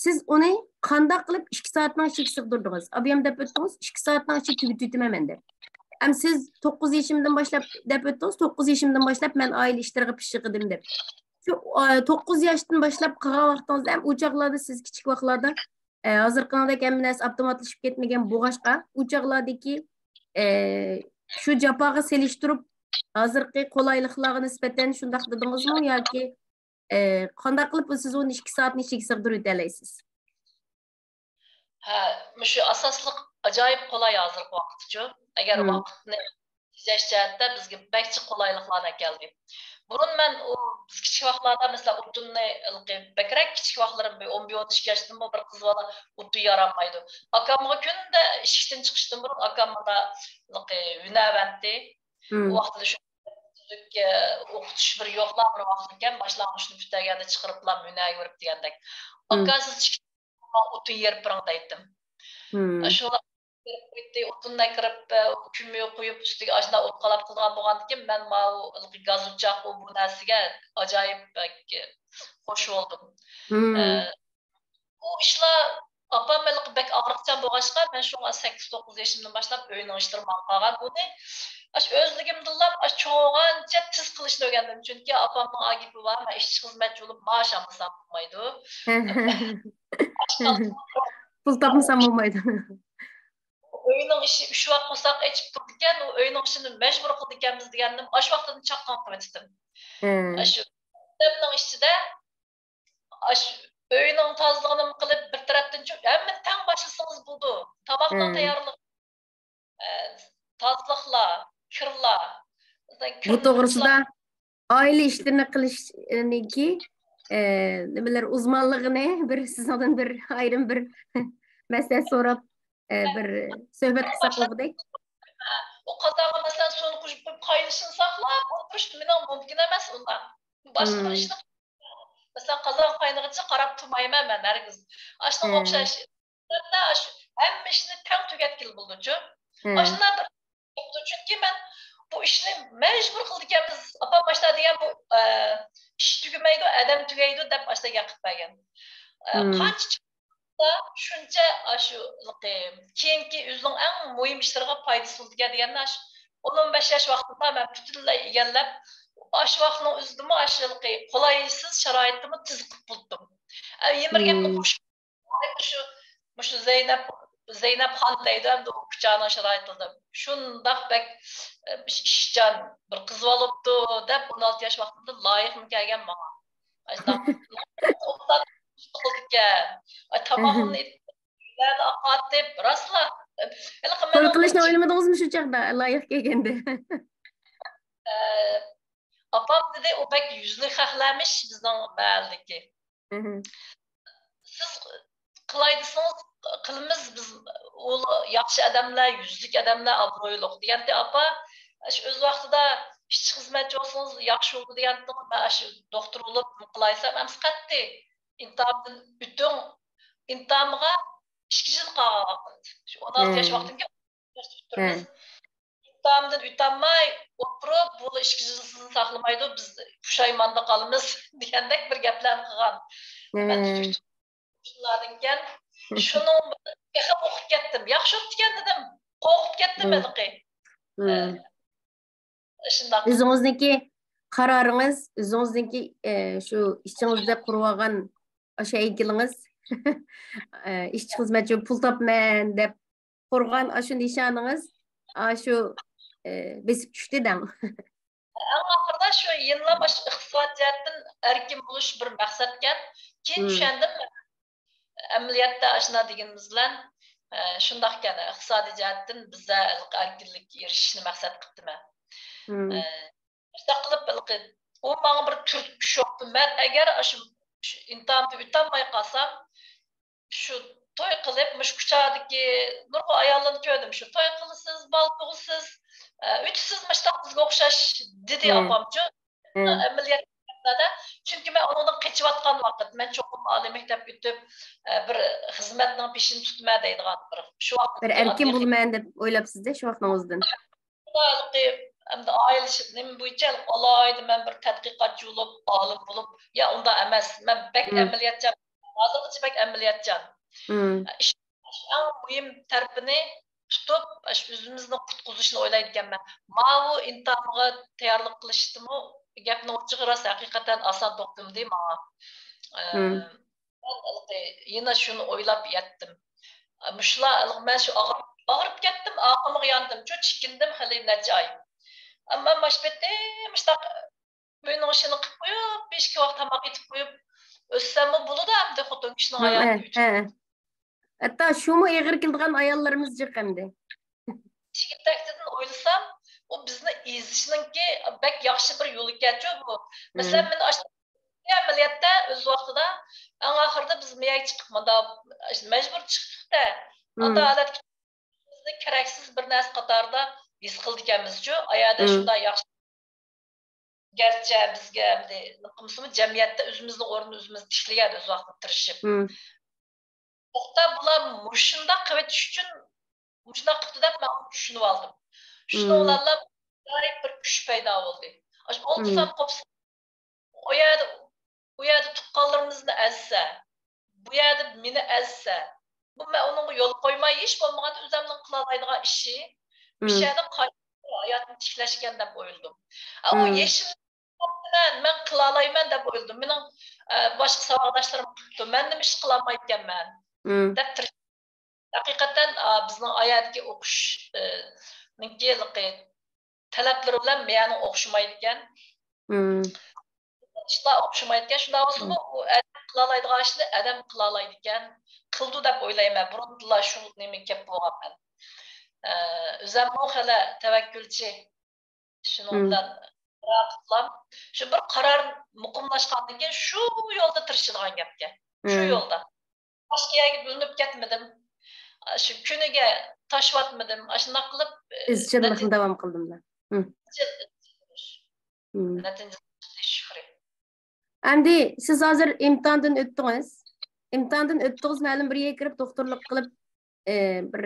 سىز ئۇنى قانداق قىلىپ ئىككى سائەتنىڭ ئىچىگە سىغدۇردىڭىز؟ ئابىيام دەپ ئۆتتىڭىز، ئىككى سائەتنىڭ ئىچىگە تۈگىتىۋېتىمەن مەن دەپ. ئەم سىز توققۇز يېشىمدىن باشلاپ دەپ ئۆتتىڭىز، توققۇز يېشىمدىن باشلاپ مەن ئائىلە ئىشلىرىغا پىششىقىدىم دەپ. شۇ، ئا، توققۇز ياشتىن باشلاپ قىلغان ۋاقتىڭىزدا ھەم ئۇ چاغلاردا سىز كىچىك ۋاقىتلاردا، ئە، ھازىرقىدەك ھەممە نەرسە ئاپتوماتلىشىپ كەتمىگەن بولغاچقا، ئۇ چاغلاردىكى، ئە، شۇ جاپاغا سېلىشتۇرۇپ، ھازىرقى قولايلىقلارغا نىسبەتەن شۇنداق دېدىڭىزمۇ ياكى، ئە، قانداق قىلىپ سىز ئۇنى ئىككى سائەتنىڭ ئىچىگە سىغدۇرۇۋېتەلەيسىز؟ ھە، مۇشۇ ئاساسلىق ئاجايىپ قولاي ھازىرقى ۋاقىتتىچۇ. ئەگەر ۋاقىتنى تېجەش جەھەتتە بىزگە بەك جىق قولايلىقلارنى ئەكەلدى. بۇرۇن مەن ئۇ، بىز كىچىك ۋاقىتلاردا، مەسىلەن، ئوتۇننى ھېلىقى بەكرەك كىچىك ۋاقىتلىرىم، بىر ئون بىر، ئون ئىككى ياشتىنمۇ بىر قىز بالا ئوتۇن يارالمايدۇ. ئاكامغا كۈندە ئىشىكتىن چىقىشتىن بۇرۇن ئاكام مانا ھېلىقى ھۈنەرۋەنتى. ئۇ ۋاقتىدا شۇ تۈزۈك، ئە، ئوقۇتۇش بىر يوقلا، بىر ۋاقىت ئىكەن، باشلانغۇچنى پۈتتۈرگەندە چىقىرىپلا ھۈنەرگە بېرىپ دېگەندەك. ئاكا، سىز ئىشىكتىن ئوتۇن يېرىپ بېرىڭ دەيتتىم. شۇ ئوتۇننى كىرىپ، ئە، كۈمۈ قويۇپ، ئۈستىگە ئاشۇنداق ئوت قالاپ قىلىدىغان بولغاندىكىن، مەن ماۋۇ ھېلىقى گاز ئوچاق، ئۇ، بۇ نەرسىگە ئاجايىپ بەك خوش بولدۇم. ئە، بۇ ئىشلار ئاپام ھېلىقى بەك ئاغرىقچان بولغاچقا، مەن شۇڭا سەككىز، توققۇز يېشىمدىن باشلاپ ئۆينىڭ ئىشلىرى ماڭا قالغان. بۇنى ئاشۇ ئۆزلۈكۈمدىنلا ئاشۇ چوڭ بولغانچە تېز قىلىشنى ئۆگەندىم. چۈنكى ئاپامنىڭ ئا گېپى بار، مەن ئىشچى خىزمەتچى بولۇپ مائاش ئالمىسام بولمايدۇ. پۇل تاپمىسام بولمايدۇ. ئۆينىڭ ئىشى ئۈچ ۋاق قورساق ئېچىپ تۇرىدىكەن، ئۇ ئۆينىڭ ئىشىنى مەجبۇر قىلىدىكەنمىز دېگەندىم، ئاشۇ ۋاقتىدىن چاققان قىلىۋېتىتتىم. ئاشۇ ئادەمنىڭ ئىچىدە ئاشۇ ئۆينىڭ تازىلىقىنىمۇ قىلىپ، بىر تەرەپتىن چۈ-، ھەممىنى تەڭ باشلىسىڭىز بولىدۇ. تاماقنىڭ تەييارلىقى، ئە، تازىلىقلار، كىرلار. مەسىلەن، بۇ كىرنى توغرىسىدا ئائىلە ئىشلىرىنى قىلىشنىڭكى، ئە، نېمىلەر ئۇزمانلىقىنى بىر سىزنىڭدىن بىر ئايرىم بىر مەسلىھەت سوراپ، ئە، بىر سۆھبەت قىلساق بولغۇدەك. ئۇ قازانغا، مەسىلەن، سۇنى قوشۇپ قويۇپ، قاينىشىنى ساقلاپ ئولتۇرۇش مېنىڭ مۇمكىن ئەمەس ئۇنداق. باشقا بىر ئىشنى، مەسىلەن، قازان قاينىغىچە قاراپ تۇرمايمەن مەن ھەرگىز. ئاشۇنىڭغا ئوخشاش. ھەتتا ئاشۇ ھەممە ئىشنى تەڭ تۈگەتكىلى بولىدۇچۇ. ئاشۇنداق بىر، چۈنكى مەن بۇ ئىشنى مەجبۇر قىلىدىكەنمىز. ئاپام باشتا دېگەن، بۇ، ئە، ئىش تۈگىمەيدۇ، ئادەم تۈگەيدۇ دەپ ئاشۇنداق گەپ قىلىپ بەرگەن. ئە، قانچە شۇنچە ئاشۇ كېيىنكى ئۆزىنىڭ ئەڭ مۇھىم ئىشلىرىغا پايدىسى بولىدىكەن دېگەننى ئاشۇ ئون، ئون بەش ياش ۋاقتىمدا مەن پۈتۈنلەي ئىگىلەپ، ئاشۇ ۋاقىتنىڭ ئۆزىدىمۇ ئاشۇ قولايسىز شارائىتتىمۇ تېز قىلىپ بولدۇم. ئە، يەنە بىر گەپنى قوشۇپ، مۇشۇ، مۇشۇ زەينەپ، زەينەپ خان دەيدۇ ئەمدى ئۇ كۇچانىڭ شارائىتىدا. شۇنداق بەك، ئە، ئىشچان بىر قىز بولۇپتۇ دەپ ئون ئالتە ياش ۋاقتىمدا لايىقمۇ كەلگەن ماڭا. ئاشۇنداق قىلىدىكەن. ئاي، تاماقنى ئۆيلەردە ئاقارتىپ، راستلا، ھېلىقى توي قىلىشنى ئويلىمىدىڭىزمۇ شۇ چاغدا، لايىق كەلگەندە؟ ئاپام دېدى، ئۇ بەك يۈزلۈك خەقلەرمىش بىزنىڭ مەھەللىدىكى. سىز قىلاي دېسىڭىز، قىلىمىز بىز، ئۇ ياخشى ئادەملەر، يۈزلۈك ئادەملەر، ئابرۇيلۇق دېگەنتى ئاپا. شۇ ئۆز ۋاقتىدا ئىشچى خىزمەتچى بولسىڭىز ياخشى بولىدۇ دېگەنتىڭىز، مەن شۇ دوختۇر بولۇپ نېمە قىلايسام، ئەمسە قەتئىي ئىمتىھاندىن ئۆتۈڭ. ئىمتىھانغا ئىككى يىل قالغان ۋاقىت. شۇ ئون ئالتە ياش ۋاقتىمكەن، ئىمتىھاندىن ئۆتەلمەي ئولتۇرۇپ، بۇ ئىككى يىل سىزنى ساقلىمايدۇ، بىز پۇشايماندا قالىمىز دېگەندەك بىر گەپلەرنى قىلغان. مەن تۈزۈك شۇلاردىنكەن. شۇنىڭ بىلەن تېخىمۇ ئۇقۇپ كەتتىم. ياخشى بوپتىكەن دېدىم. قورقۇپ كەتتىم ھېلىقى. شۇنداق. ئۆزىڭىزنىڭكى قارارىڭىز، ئۆزىڭىزنىڭكى، ئە، شۇ ئىچىڭىزدە قۇرۇۋالغان ئاشۇ ھەيكىلىڭىز، ئە، ئىشچى خىزمەتچى پۇل تاپمەن دەپ قۇرغان ئاشۇ نىشانىڭىز، ئاشۇ، ئە، بېسىپ چۈشتى دەڭ. ئەڭ ئاخىرىدا شۇ يەنىلا ئاشۇ ئىقتىساد جەھەتتىن ئەركىن بولۇش بىر مەقسەتكەن. كېيىن چۈشەندىم، ئەمەلىيەتتە ئاشۇنداق دېگىنىمىز بىلەن، ئە، شۇنداقكەن، ئىقتىسادىي جەھەتتىن بىزدە ئەركىنلىككە ئېرىشىشنى مەقسەت قىپتىمەن. مۇشۇنداق قىلىپ ھېلىقى ئۇ ماڭا بىر تۈرتكە شوقتى. مەن ئەگەر ئاشۇ ئىمتىھاننى ئۆتەلمەي قالسام، شۇ توي قىلىپ، مۇشۇ كۇچادىكى نۇرغۇن ئاياللارنى كۆردۈم. شۇ توي قىلىسىز، بالا تۇغىسىز، ئۆتىسىز مۇشتاق بىزگە ئوخشاش، دېدى ئاپامچۇ. ئەمەلىيەتتە، چۈنكى مەن ئۇنىڭدىن قېچىۋاتقان ۋاقىت، مەن چوقۇم ئالىي مەكتەپ ئۆتۈپ، بىر خىزمەتنىڭ پېشىنى تۇتىمەن دەيدىغان بىر شۇ ۋاقىت بىر ئەركىن بولىمەن دەپ ئويلاپسىز-دە شۇ ۋاقتىڭىزدىن. ھېلىقى ئەمدى ئائىلە ئىشى نېمە بويىچە ئالاھىدە مەن بىر تەتقىقاتچى بولۇپ، ئالىم بولۇپ، يا ئۇنداق ئەمەس، مەن بەك ئەمەلىيەتچان، ھازىرغىچە بەك ئەمەلىيەتچان. ئىش ئەڭ مۇھىم تەرىپىنى تۇتۇپ، ئاشۇ ئۆزىمىزنى قۇتقۇزۇشنى ئويلايدىكەنمەن. ماۋۇ ئىمتىھانغا تەييارلىق قىلىشتىمۇ گەپنىڭ ئوچۇقى راست، ھەقىقەتەن ئاسان توختىمىدى ماڭا. ئە، مەن ھېلىقى يەنە شۇنى ئويلاپ يەتتىم. مۇشۇلار ھېلىقى مەن شۇ ئاغرىپ، ئاغرىپ كەتتىم، ئاقىمىغا ياندىمچۇ، چېكىندىم خېلى نەچچە ئاي. ئەمما ماش پېتى مۇشتاق ئۆينىڭ ئىشىنى قىلىپ قويۇپ، بېشىكى ۋاق تاماق ئېتىپ قويۇپ ئۆتسەممۇ بولىدۇ ئەمدى خوتۇن كىشىنىڭ ھاياتى ئۈچۈن. ھەتتا شۇمۇ ئېغىر كېلىدىغان ئاياللىرىمىز جىق ئەمدى. يىگىتەكتىن ئويلىسام، ئۇ بىزنى ئېزىشنىڭكى بەك ياخشى بىر يولى ئىكەنچۇ بۇ. مەسىلەن، مەن ئاشۇ ئەمەلىيەتتە ئۆز ۋاقتىدا ئەڭ ئاخىرىدا بىز مېيەگە چىقىپ مۇنداق مەجبۇر چىقتۇق-دە. ئاتا ھالەتكە بىزنى كېرەكسىز بىر نەرسە قاتارىدا ھېس قىلىدىكەنمىزچۇ. ئايەدە شۇنداق ياخشى گەرچە بىزگە ئەمدى نېمە قىلمىسىمۇ، جەمئىيەتتە ئۆزىمىزنىڭ ئورنىنى ئۆزىمىز تىكلىگەن ئۆز ۋاقتىدا تىرىشىپ. توختا، بۇلار مۇشۇنداق قىلىۋېتىش ئۈچۈن مۇشۇنداق قىپتۇ دەپ مەن ئۇنى چۈشىنىۋالدىم. شۇنىڭ بىلەنلا ئاجايىپ بىر كۈچ پەيدا بولدى. ئاشۇ ئولتۇرسام قوپسا، ئۇ يەردە، ئۇ يەردە تۇغقانلىرىمىزنى ئەزسە، بۇ يەردە مېنى ئەزسە، بۇ مەن ئۇنىڭغا يول قويماي، ھېچ بولمىغاندا ئۆزۈمنىڭ قىلالايدىغان ئىشى، مۇشۇ يەردە قايتىپ ھاياتنى تىكلەشكەن دەپ ئويلىدىم. ئا، ئۇ يېشىم مەن، مەن قىلالايمەن دەپ ئويلىدىم. مېنىڭ، ئە، باشقا ساۋاقداشلىرىم قىپتۇ، مەن نېمە ئىش قىلالمايدىكەنمەن دەپ تىرىشىپ. ھەقىقەتەن، ئا، بىزنىڭ ئايەردىكى ئوقۇش، ئە، نىڭكى تەلەپلىرى بىلەن مېيەنىڭ ئوخشىمايدىكەن. ئىشلار ئوخشىمايدىكەن. شۇنداق بولسىمۇ، ئۇ ئادەم قىلالايدىغان ئىشنى ئادەم قىلالايدىكەن، قىلىدۇ دەپ ئويلايمەن. بۇرۇندىنلا شۇ نېمە گەپ بولغان مەن. ئە، ئۆزەممۇ خېلى تەۋەككۈلچى. شۇنىڭ بىلەن بىراقلا شۇ بىر قارار مۇقىملاشقاندىن كېيىن شۇ يولدا تىرىشىدىغان گەپكەن. شۇ يولدا. باشقا يەرگە بۆلۈنۈپ كەتمىدىم. شۇ كۈنىگە تاشىۋاتمىدىم. ئاشۇنداق قىلىپ، ئىزچىللىقنى داۋام قىلدىم. ئىزچىل، ئىزچىل تۇرۇش. نەتىجە شۈكرى. ئەمدى سىز ھازىر ئىمتىھاندىن ئۆتتىڭىز. ئىمتىھاندىن ئۆتتىڭىز، مەلۇم بىر يەرگە كىرىپ دوختۇرلۇق قىلىپ، ئى، بىر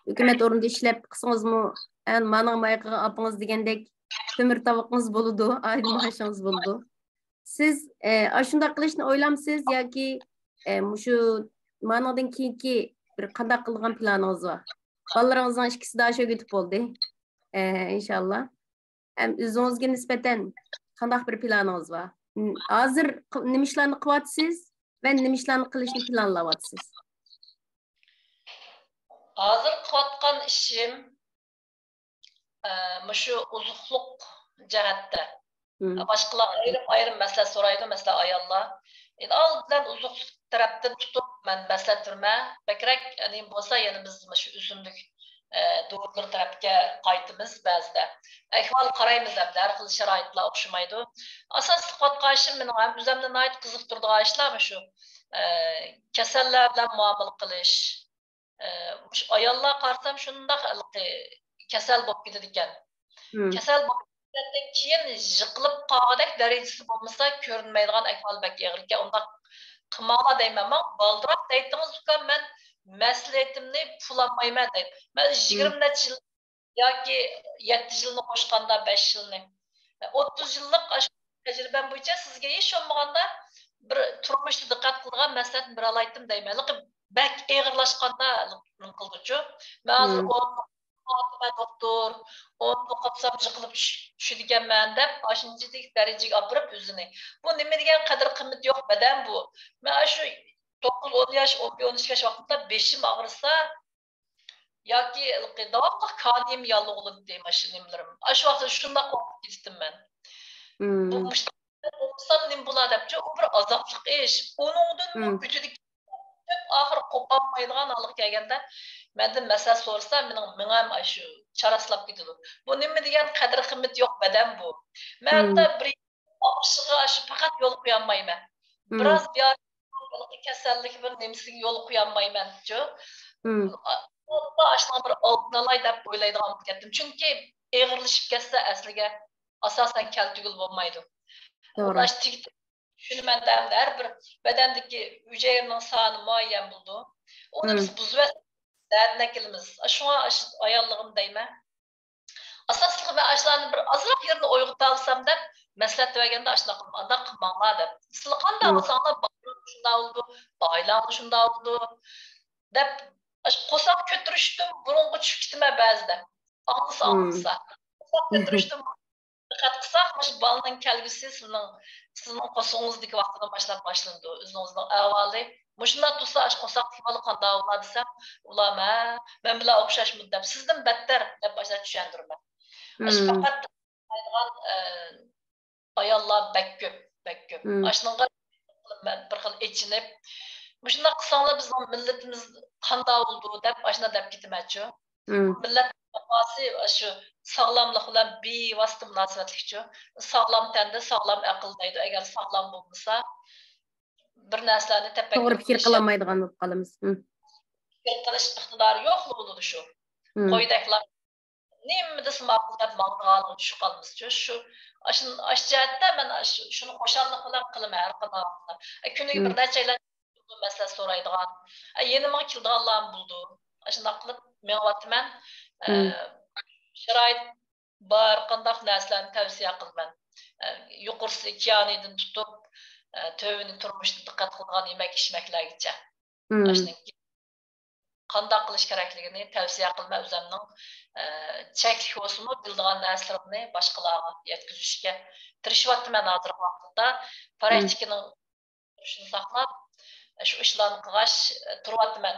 ھۆكۈمەت ئورنىدا ئىشلەپ قىلسىڭىزمۇ، ئە، مانىڭ مايىقىغا ئاپىڭىز دېگەندەك تۆمۈر تاۋىقىڭىز بولىدۇ، ئايدا مائاشىڭىز بولىدۇ. سىز، ئە، ئاشۇنداق قىلىشنى ئويلامسىز ياكى، ئە، مۇشۇ مانىڭدىن كېيىنكى بىر قانداق قىلىدىغان پىلانىڭىز بار؟ بالىلىرىڭىزنىڭ ئىككىسى داشۇ ئۆگىتىپ بولدى. ئە، ئىنشاللا. ھەم ئۆزىڭىزگە نىسبەتەن قانداق بىر پىلانىڭىز بار؟ ن-، ھازىر ق-، نېمە ئىشلارنى قىلىۋاتىسىز ۋە نېمە ئىشلارنى قىلىشنى پىلانلاۋاتىسىز؟ ھازىر قىلىۋاتقان ئىشىم، ئە، مۇشۇ ئوزۇقلۇق جەھەتتە. باشقىلار ئايرىم-ئايرىم مەسلىھەت سورايدۇ، مەسىلەن، ئاياللار. ئەنە ئالدى بىلەن ئوزۇقلۇق تەرەپتىن تۇتۇپ مەن مەسلىھەت بېرىمەن. بەكرەك، ئەنە، بولسا يەنە بىز مۇشۇ ئۆسۈملۈك، ئە، دورىلىرى تەرەپكە قايتىمىز بەزىدە. ئەھۋال قارايمىز ئەمدى، ھەر خىل شارائىتلار ئوخشىمايدۇ. ئاساسلىق قىلىۋاتقان ئىشىم مېنىڭ ھەم ئۆزۈمنى ناھايىتى قىزىقتۇرىدىغان ئىشلار مۇشۇ، ئە، كېسەللەر بىلەن مۇئامىلە قىلىش. ئە، مۇشۇ ئاياللار قارىسام شۇنداق ھېلىقى كېسەل بولۇپ كېتىدىكەن. كېسەل بولۇپ كەتكەندىن كېيىن يىقىلىپ قالغۇدەك دەرىجىسى بولمىسا، كۆرۈنمەيدىغان ئەھۋال بەك ئېغىركەن. ئۇنداق قىلماڭلار دەيمەن. ماڭا بالدۇرراق دەيتتىڭىز ئۇكام، مەن مەسئۇلىيىتىمنى پۇلانمايمەن دەيدۇ. مەن يىگىرمە نەچچە يىل ياكى يەتتە يىلنى قوشقاندا بەش يىلنى، ئوتتۇز يىللىق ئاشۇ تەجرىبەم بويىچە سىزگە ھېچ بولمىغاندا بىر تۇرمۇشتا دىققەت قىلىدىغان مەسلىھەتنى بېرەلايتتىم دەيمەن. لېكىن بەك ئېغىرلاشقاندا نېمە قىلىدۇچۇ. مەن ھازىر ئون، ئون دوختۇر، ئون قاپسام يىقىلىپ چۈش-، چۈشىدىكەنمەن دەپ، ئاشۇنچىلىك دەرىجىگە ئاپىرىپ ئۆزىنى. بۇ نېمە دېگەن قەدىر قىممىتى يوق بەدەن بۇ. مەن ئاشۇ توققۇز، ئون ياش، ئون بىر، ئون ئىككى ياش ۋاقتىمدا بېشىم ئاغرىسا، ياكى ھېلىقى داۋاملىق كانىيىم ياللۇغلىنىتتى، ماشىنا نېمىلىرىم. ئاشۇ ۋاقىتتا شۇنداق قورقۇپ كېتەتتىم مەن. بۇ مۇشۇنداق بولمىسام نېمە بولا دەپچۇ، ئۇ بىر ئازابلىق ئىش. ئۇنىڭدىنمۇ ئۆتىدىكى ئاخىر قوپالمايدىغان ھالغا كەلگەندە، مەندىن مەسلىھەت سورىسا، مېنىڭ مېڭەم ئاشۇ چاراسلاپ كېتىدۇ. بۇ نېمە دېگەن قەدىر-قىممىتى يوق بەدەن بۇ. مەن ھەتتا بىر ئاغرىشىغا ئاشۇ پەقەت يول قويالمايمەن. بىراز بىر كېسەللىك، بىر نېمىسىگە يول قويالمايمەنچۇ. ئاشۇنىڭ بىر ئالدىنى ئالاي دەپ ئويلايدىغان بولۇپ كەتتىم. چۈنكى ئېغىرلىشىپ كەتسە ئەسلىگە ئاساسەن كەلتۈرگىلى بولمايدۇ. توغرا. ئاشۇ تېگىپ چۈشىنىمەن-دە، ھەر بىر بەدەندىكى ھۈجەيرىنىڭ سانى مۇئەييەن بولىدۇ. ئۇنى بىز بۇزۇۋەتسەك، نەدىن ئەكېلىمىز؟ شۇڭا ئاياللىرىم دەيمەن. ئاساسلىقى مەن ئاشۇلارنى بىر ئازراق يېرىنى ئويغىتالىسام دەپ مەسلىھەت بەرگەندە، ئاشۇنداق قىلىپ، ئانداق قىلماڭلار دەپ. سىلەر قانداق قىلساڭلار، بالىلار شۇنداق بولىدۇ، ئائىلەڭلار شۇنداق بولىدۇ دەپ، ئاشۇ قورساق كۆتۈرۈشتىن بۇرۇنغا چۈشۈپ كېتىمەن بەزىدە. ئاڭلىسا، ئاڭلىسا. قورساق كۆتۈرۈشتىن دىققەت قىلساق، مۇشۇ بالىنىڭ كەلگۈسى سىزنىڭ، سىزنىڭ قورسىقىڭىزدىكى ۋاقتىدىن باشلاپ باشلىنىدۇ. ئۆزىڭىزنىڭ ئەھۋالى مۇشۇنداق تۇرسا، ئاشۇ قورساقتىكى بالا قانداق بولا دېسەم، ئۇلار مە، مەن بىلەن ئوخشاشمۇ دەپ، سىزدىن بەتتەر دەپ باشلاپ چۈشەندۈرىمەن. ئاشۇ پەقەت ئاياللار بەك كۆپ، بەك كۆپ. ئاشۇنىڭغا بىر خىل ئېچىنىپ، مۇشۇنداق قىلساڭلار بىزنىڭ مىللىتىمىز قانداق بولىدۇ دەپ ئاشۇنداق دەپ كېتىمەنچۇ. مىللەت باھاسى شۇ ساغلاملىق بىلەن بىۋاسىتە مۇناسىۋەتلىكچۇ. ساغلام تەندە ساغلام ئەقىل دەيدۇ. ئەگەر ساغلام بولمىسا، بىر نەرسىلەرنى تەپەككۇر توغرا پىكىر قىلىش، قىلالمايدىغان بولۇپ قالىمىز. پىكىر قىلىش ئىقتىدارى يوقلا بولىدۇ شۇ. قويدەكلا نېمە دېسە ماقۇل دەپ ماڭىدىغانلىقىغا چۈشۈپ قالىمىزچۇ. شۇ، ئاشۇ، ئاشۇ جەھەتتە مەن ئاشۇ، شۇنى خۇشاللىق بىلەن قىلىمەن ھەر قانداق ۋاقىتتا. ئە، كۈنىگە بىر نەچچە ئايلار مەسلىھەت سورايدىغان. ئە، يېنىما كېلىدىغانلارمۇ بولىدۇ. ئاشۇنداق قىلىپ مېڭىۋاتىمەن. ئە، شارائىت بار، قانداق نەرسىلەرنى تەۋسىيە قىلىمەن. ئە، يۇقىرىسى كىيانىدىن تۇتۇپ، ئە، تۆۋىنى تۇرمۇشتا دىققەت قىلىدىغان يېمەك ئىچمەكلەرگىچە. ئاشۇنىڭ قانداق قىلىش كېرەكلىكىنى تەۋسىيە قىلىمەن. ئۆزۈمنىڭ، ئە، چەكلىك بولسىمۇ، بىلىدىغان نەرسىلىرىمنى باشقىلارغا يەتكۈزۈشكە تىرىشىۋاتىمەن ھازىرقى ۋاقىتتا. پراكتىكىنىڭ شۇنى ساقلاپ، شۇ ئىشلارنى قىلغاچ، ئە، تۇرۇۋاتىمەن.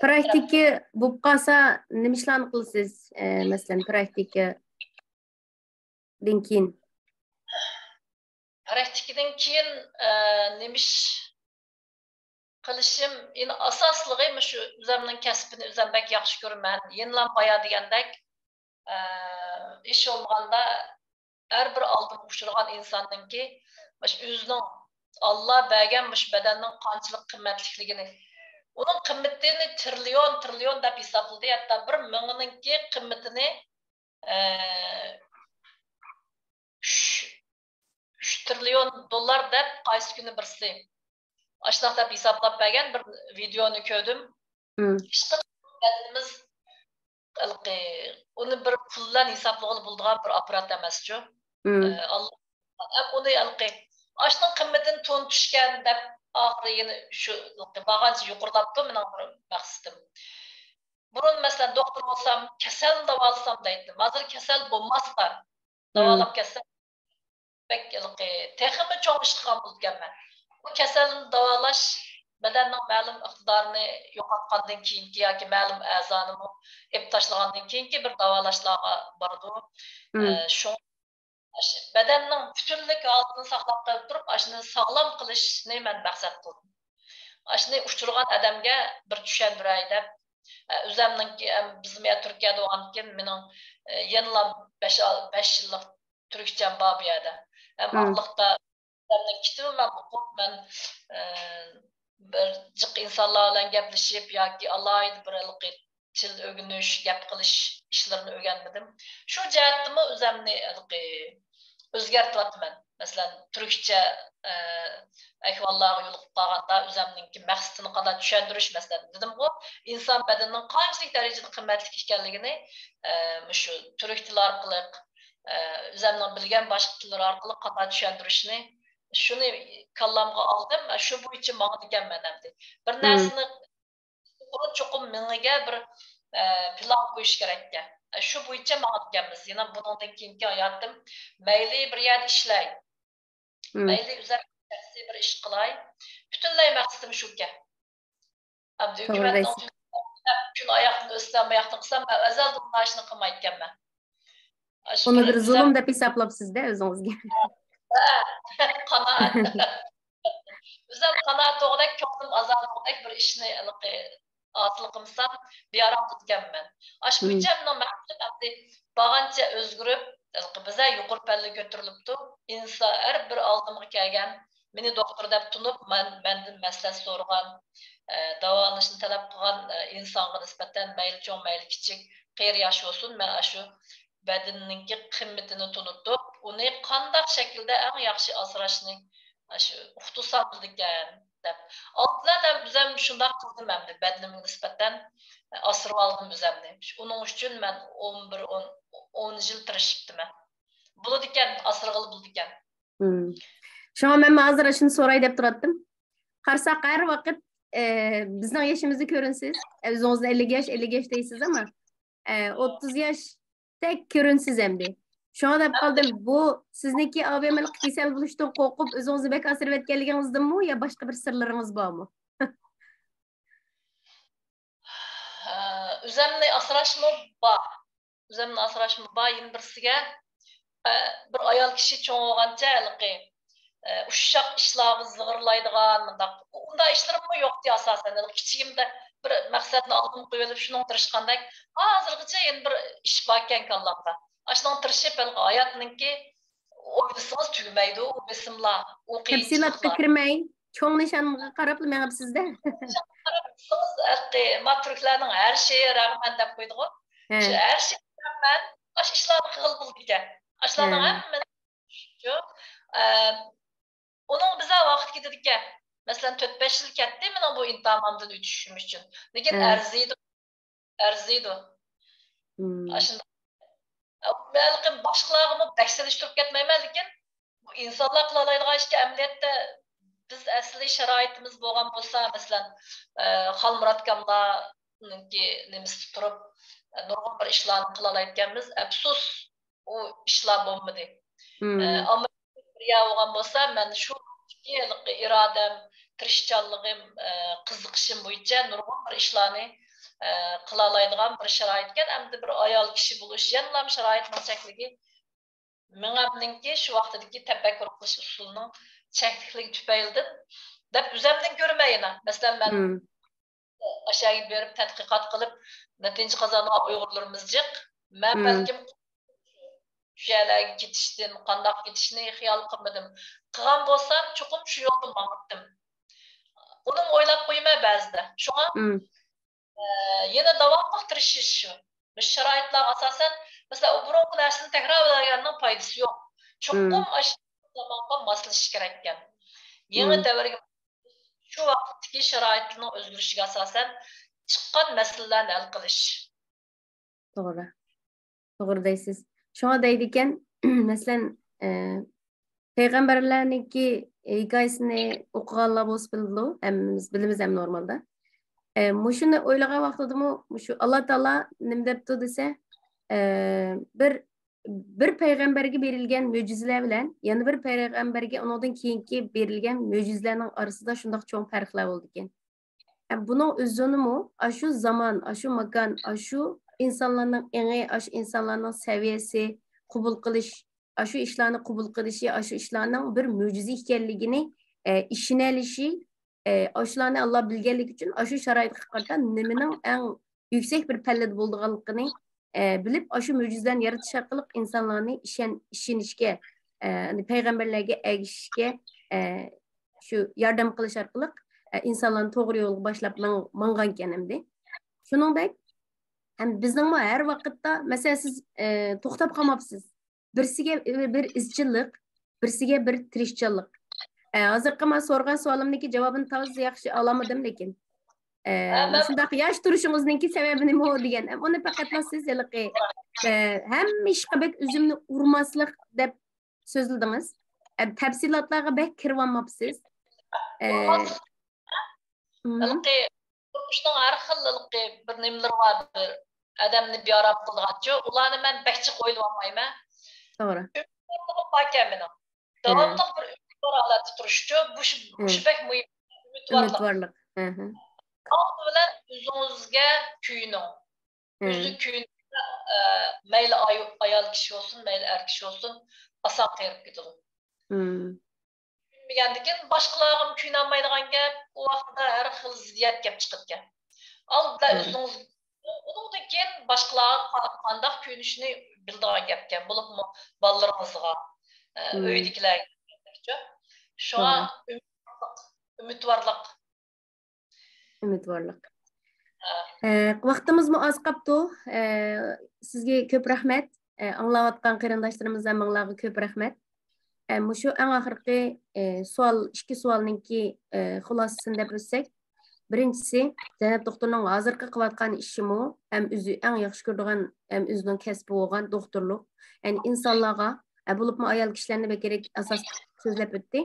پراكتىكا بولۇپ قالسا، نېمە ئىشلارنى قىلىسىز؟ ئە، مەسىلەن، پراكتىكا دىن كېيىن؟ پراكتىكىدىن كېيىن، ئە، نېمە ئىش قىلىشىم؟ يەنە ئاساسلىقى مۇشۇ ئۆزۈمنىڭ كەسپىنى ئۆزۈم بەك ياخشى كۆرىمەن. يەنىلا بايا دېگەندەك، ئە، ھېچ بولمىغاندا ھەر بىر ئالدىمغا ئۇچرىغان ئىنساننىڭكى مۇشۇ ئۆزىنىڭ ئاللا بەرگەن مۇشۇ بەدەننىڭ قانچىلىك قىممەتلىكلىكىنى، ئۇنىڭ قىممىتىنى تىرىليون، تىرىليون دەپ ھېسابلىدى. ھەتتا بىر مېڭىنىڭكى قىممىتىنى، ئە، ئۈچ، ئۈچ تىرىليون دوللار دەپ قايسى كۈنى بىرسى ئاشۇنداق دەپ ھېسابلاپ بەرگەن بىر ۋىدېونى كۆردۈم. ئىشقىلىپ بەدىنىمىز ھېلىقى، ئۇنى بىر پۇل بىلەن ھېسابلىغىلى بولىدىغان بىر ئاپپارات ئەمەسچۇ. ئە، ئاللا، ئەم، ئۇنى ھېلىقى، ئاشۇنىڭ قىممىتىنى تونۇتۇشكەن دەپ ئاخىرى يەنە شۇ ھېلىقى بارغانچە يۇقىرىلاپتۇ مېنىڭ بىر مەقسىتىم. بۇرۇن، مەسىلەن، دوختۇر بولسام، كېسەلنى داۋالىسام دەيتتىم. ھازىر كېسەل بولماستا داۋالاپ كەتسەم، بەك ھېلىقى تېخىمۇ چوڭ ئىش قىلغان بولىدىكەنمەن. بۇ كېسەلنى داۋالاش بەدەننىڭ مەلۇم ئىقتىدارىنى يوقاتقاندىن كېيىنكى ياكى مەلۇم ئەزانىمۇ ئېلىپ تاشلىغاندىن كېيىنكى بىر داۋالاشلارغا بارىدۇ. ئە، شۇڭا بەدەننىڭ پۈتۈنلۈك ھالىتىنى ساقلاپ قېلىپ تۇرۇپ، ئاشۇنى ساغلام قىلىشنى مەن مەقسەت قىلدىم. ئاشۇنى ئۇچرىغان ئادەمگە بىر چۈشەندۈرەي دەپ، ئە، ئۆزەمنىڭكى، ئەم، بىزمۇ يا تۈركىيەدە بولغاندىكىن مېنىڭ، ئە، يەنىلا بەش، بەش يىللىق تۈركچەم بار بۇ يەردە. ھەم ئارىلىقتا ئۆزەمنىڭ كىتابىمۇ مەن ئوقۇپ، مەن، ئە، بىر جىق ئىنسانلار بىلەن گەپلىشىپ ياكى ئالاھىدە بىر ھېلىقى تىل ئۆگىنىش، گەپ قىلىش ئىشلىرىنى ئۆگەنمىدىم. شۇ جەھەتتىمۇ ئۆزەمنى ھېلىقى ئۆزگەرتىۋاتىمەن. مەسىلەن، تۈركچە، ئە، ئەھۋاللارغا يولۇقۇپ قالغاندا ئۆزەمنىڭكى مەقسىتىنى قانداق چۈشەندۈرۈش، مەسىلەن، دېدىمغۇ، ئىنسان بەدىنىنىڭ قانچىلىك دەرىجىدە قىممەتلىك ئىكەنلىكىنى، ئە، مۇشۇ تۈرك تىلى ئارقىلىق، ئە، ئۆزەمنىڭ بىلگەن باشقا تىللىرى ئارقىلىق قانداق چۈشەندۈرۈشنى، شۇنى كاللامغا ئالدىم، شۇ بويىچە ماڭىدىكەنمەن ئەمدى. بىر نەرسىنى چوقۇم، چوقۇم مېڭىگە بىر، ئە، پىلان قويۇش كېرەككەن. ئە، شۇ بويىچە ماڭىدىكەنمىز. يەنە بۇنىڭدىن كېيىنكى ھاياتىم مەيلى بىر يەردە ئىشلەي، مەيلى ئۆزۈم شەخسىي بىر ئىش قىلاي. پۈتۈنلەي مەقسىتىم شۇكەن. ئەمدى ھۆكۈمەتنىڭ كۈن ئاياقتىن ئۆتسەم، بۇ ياقتىن قىلسام، مەن ئەزەلدىن مۇنۇ ئىشنى قىلمايدىكەنمەن. ئۇنى بىر زۇلۇم دەپ ھېسابلاپسىز-دە ئۆزىڭىزگە. قانائەت. ئۆزۈم قانائەت بولغۇدەك، كۆڭلۈم ئازادە بولغۇدەك بىر ئىشنى ھېلىقى ھاسىل قىلمىسام، بىئارام بولىدىكەنمەن. ئاشۇ بويىچە مېنىڭ مەقسىتىم ئەمدى بارغانچە ئۆزگىرىپ، بىزە يۇقىرى پەللىگە كۆتۈرۈلۈپتۇ. ئىنسا-، ھەر بىر ئالدىمغا كەلگەن، مېنى دوختۇر دەپ تونۇپ، مەن، مەندىن مەسلىھەت سورىغان، ئە، داۋالىنىشنى تەلەپ قىلغان، ئە، ئىنسانغا نىسبەتەن مەيلى چوڭ، مەيلى كىچىك، قېرى ياش بولسۇن، مەن ئاشۇ بەدىنىنىڭكى قىممىتىنى تونۇتۇپ، ئۇنى قانداق شەكىلدە ئەڭ ياخشى ئاسراشنى، ئاشۇ ئۇقتۇرسام بولىدىكەن دەپ. ئالدىنلا مەن ئۆزۈم شۇنداق قىلدىم ئەمدى، بەدىنىمگە نىسبەتەن ئاسرىۋالدىم ئۆزۈمنى. ئۇنىڭ ئۈچۈن مەن ئون بىر، ئون، ئون يىل تىرىشىپتىمەن. بولىدىكەن، ئاسرىغىلى بولىدىكەن. مم. شۇڭا مەنمۇ ھازىر شۇنى سوراي دەپ تۇراتتىم. قارىساق ھەر ۋاقىت، ئە، بىزنىڭ يېشىمىزدا كۆرۈنىسىز. ئە، ئۆزىڭىزنى ئەللىك ياش، ئەللىك ياش دەيسىز ئەمما، ئە، ئوتتۇز ياشتەك كۆرۈنىسىز ئەمدى. شۇڭا دەپ قالدىم، بۇ سىزنىڭكى ئاۋىيامەنلىق كېسەل بولۇشتىن قورقۇپ ئۆزىڭىزنى بەك ئاسرىۋەتكەنلىكىڭىزدىنمۇ يا باشقا بىر سىرلىرىڭىز بارمۇ؟ ئۆزۈمنى ئاسراشمۇ بار. ئۆزۈمنى ئاسراشمۇ بار. يەنە بىرسىگە، ئە، بىر ئايال كىشى چوڭ بولغانچە ھېلىقى، ئە، ئۇششاق ئىشلارغا زىغىرلايدىغان مۇنداق، ئۇنداق ئىشلىرىممۇ يوقتى ئاساسەن. ھېلىقى كىچىكىمدە بىر مەقسەتنى ئالدىمغا قويۇۋېلىپ شۇنىڭغا تىرىشقاندەك، ھازىرغىچە يەنە بىر ئىش باركەن كاللامدا. ئاشۇنىڭغا تىرىشىپ ھېلىقى ھاياتنىڭكى ئويلىسىڭىز تۈگىمەيدۇ ئۇ بېسىملار، ئۇ تەپسىلاتقا قىيىنچىلىقلار. كىرمەي، چوڭ نىشانغا قاراپلا مېڭىپسىز-دە. قاراپ تۇرسىڭىز، ھەققى، ما تۈركلەرنىڭ ھەر شېيى رەغمەن دەپ قويىدىغۇ. ھە. شۇ ھەر شېيى رەغمەن، ئاشۇ ئىشلارنى قىلغىلى بولىدىكەن. ئاشۇلارنىڭ ھە. ھەممىسى شۇ، ئە، ئۇنىڭ بىزە ۋاقىت كېتىدىكەن. مەسىلەن، تۆت بەش يىل كەتتى مېنىڭ بۇ ئىمتىھانىمدىن ئۆتۈشۈم ئۈچۈن. لېكىن ھە. ئەرزىيدۇ. ئەرزىيدۇ. مم. ئاشۇنداق. بەلكىم باشقىلارغىمۇ بەك سېلىشتۇرۇپ كەتمەيمەن، لېكىن بۇ ئىنسانلار قىلالايدىغان ئىشكە ئەمەلىيەتتە بىز ئەسلى شارائىتىمىز بولغان بولسا، مەسىلەن، ئە، خالمۇرات ئاكاملارنىڭكى نېمىسىدە تۇرۇپ، ئە، نۇرغۇن بىر ئىشلارنى قىلالايدىكەنمىز. ئەپسۇس، ئۇ ئىشلار بولمىدى. مم. ئە، ئامېرىكا بىر يەر بولغان بولسا، مەن شۇ ھېلىقى ئىرادەم، تىرىشچانلىقىم، ئە، قىزىقىشىم بويىچە نۇرغۇن بىر ئىشلارنى، ئە، قىلالايدىغان بىر شارائىتكەن. ئەمدى بىر ئايال كىشى بولۇش يەنىلا شارائىتنىڭ چەكلىكى، مېڭەمنىڭكى شۇ ۋاقتىدىكى تەپەككۇر قىلىش ئۇسۇلىنىڭ چەكلىكلىكى تۈپەيلىدىن دەپ ئۆزەمدىن كۆرىمەن يەنە. مەسىلەن، مەن مم. ئاشۇ يەرگە بېرىپ تەتقىقات قىلىپ، نەتىجە قازانغان ئۇيغۇرلىرىمىز جىق. مەن مم. بەلكىم شۇ يەرلەرگە كېتىشتىن، قانداق كېتىشنى خىيال قىلمىدىم. قىلغان بولسام، چوقۇم شۇ يولدا ماڭاتتىم. ئۇنىمۇ ئويلاپ قويىمەن بەزىدە. شۇڭا، مم. ئە، يەنە داۋاملىق تىرىشىش شۇ. مۇشۇ شارائىتلارغا ئاساسەن، مەسىلەن، ئۇ بۇرۇنقى نەرسىنى تەكرارلىغاننىڭ پايدىسى يوق. چوقۇم مم. ئاشۇ زامانغا ماسلىشىش كېرەككەن. يېڭى مم. دەۋرگە، شۇ ۋاقىتتىكى شارائىتنىڭ ئۆزگىرىشىگە ئاساسەن چىققان مەسىلىلەرنى ھەل قىلىش. توغرا. توغرا دەيسىز. شۇڭا دەيدىكەن، مەسىلەن، ئە، پەيغەمبەرلەرنىڭكى ھېكايىسىنى ئوقۇغانلار بولسا بىلىدۇ، ھەممىمىز بىلىمىز ھەم نورمالدا. ئە، مۇشۇنى ئويلىغان ۋاقتىدىمۇ مۇشۇ ئاللا تائالا نېمە دەپتۇ دېسە، ئە، بىر، بىر پەيغەمبەرگە بېرىلگەن مۆجىزىلەر بىلەن يەنە بىر پەيغەمبەرگە ئۇنىڭدىن كېيىنكى بېرىلگەن مۆجىزىلەرنىڭ ئارىسىدا شۇنداق چوڭ پەرقلەر بولىدىكەن. ھەم بۇنىڭ ئۆزىنىمۇ ئاشۇ زامان، ئاشۇ ماكان، ئاشۇ ئىنسانلارنىڭ ئېڭى، ئاشۇ ئىنسانلارنىڭ سەۋىيەسى، قوبۇل قىلىش، ئاشۇ ئىشلارنى قوبۇل قىلىشى، ئاشۇ ئىشلارنىڭ بىر مۆجىزە ئىكەنلىكىنى، ئە، ئىشىنەلىشى، ئە، ئاشۇلارنى ئاللا بىلگەنلىكى ئۈچۈن ئاشۇ شارائىتقا قارىتا نېمىنىڭ ئەڭ يۈكسەك بىر پەللىدە بولىدىغانلىقىنى، ئە، بىلىپ، ئاشۇ مۆجىزىلەرنى يارىتىش ئارقىلىق ئىنسانلارنى ئىشەن-، ئىشىنىشكە، ئە، پەيغەمبەرلەرگە ئەگىشىشكە، ئە، شۇ ياردەم قىلىش ئارقىلىق، ئە، ئىنسانلارنى توغرا يولغا باشلاپ ماڭ-، ماڭغانىكەن ئەمدى. شۇنىڭدەك، ھەم بىزنىڭمۇ ھەر ۋاقىتتا، مەسىلەن، سىز، ئە، توختاپ قالماپسىز. بىرسىگە بىر ئىزچىللىق، بىرسىگە بىر تىرىشچانلىق. ئە، ھازىرقى مانا سورىغان سوئالىمنىڭكى جاۋابىنى تازا ياخشى ئالالمىدىم، لېكىن، ئە، ھە، مەن مۇشۇنداق ياش تۇرۇشىڭىزنىڭكى سەۋەبى نېمە دېگەن. ئە، ئۇنى پەقەتلا سىز ھېلىقى، ئە، ھەممە ئىشقا بەك ئۆزۈمنى ئۇرماسلىق دەپ سۆزلىدىڭىز. ئە، تەپسىلاتلارغا بەك كىرىۋالماپسىز. ئە، مم. ھېلىقى تۇرمۇشنىڭ ھەر خىل ھېلىقى بىر نېمىلىرى بار، بىر ئادەمنى بىئارام قىلىدىغانچۇ، ئۇلارنى مەن بەك جىق ئويلىۋالمايمەن. توغرا. ئۈمىدۋارلىقىم باركەن مېنىڭ. ھە. داۋاملىق بىر ئۈمىدۋار ھالەتتە تۇرۇشچۇ، بۇ، ھە، مۇشۇ بەك مۇھىم. ئۈمىدۋارلىق. ئۈمىدۋارلىق. ھە، ھە. ئالدى بىلەن ئۆزىڭىزگە كۆيۈنۈڭ. ھە. ئۆزى كۆيۈنسە، ئە، مەيلى ئايو-، ئايال كىشى بولسۇن، مەيلى ئەر كىشى بولسۇن، ئاسان قېرىپ كېتىدۇ. مم. كۆيۈنمىگەندىكىن باشقىلارغىمۇ كۆيۈنەلمەيدىغان گەپ، ئۇ ۋاقىتتا ھەر خىل زىددىيەت كەپ چىقىدىكەن. ئالدىدا ئۆزىڭىز، ئۇنىڭدىن كېيىن باشقىلارغا قا- قانداق كۆيۈنۈشنى بىلىدىغان گەپكەن، بولۇپمۇ بالىلىرىڭىزغا، ئە، ئۆيدىكىلەرگە. شۇڭا ئۈمىدۋارلىق، ئۈمىدۋارلىق. ئۈمىدۋارلىق. ئە، ۋاقتىمىزمۇ ئاز قاپتۇ. ئە، سىزگە كۆپ رەھمەت. ئە، ئاڭلاۋاتقان قېرىنداشلىرىمىز ھەممىڭلارغا كۆپ رەھمەت. ئە، مۇشۇ ئەڭ ئاخىرقى، ئە، سوئال، ئىككى سوئالنىڭكى، ئە، خۇلاسىسىنى دەپ ئۆتسەك، بىرىنچىسى، زەينەپ دوختۇرنىڭ ھازىرقى قىلىۋاتقان ئىشىمۇ ھەم ئۆزى ئەڭ ياخشى كۆرىدىغان، ھەم ئۆزىنىڭ كەسپى بولغان دوختۇرلۇق. يەنى ئىنسانلارغا، ئە، بولۇپمۇ ئايال كىشىلەرنى بەكرەك ئاساس سۆزلەپ ئۆتتى.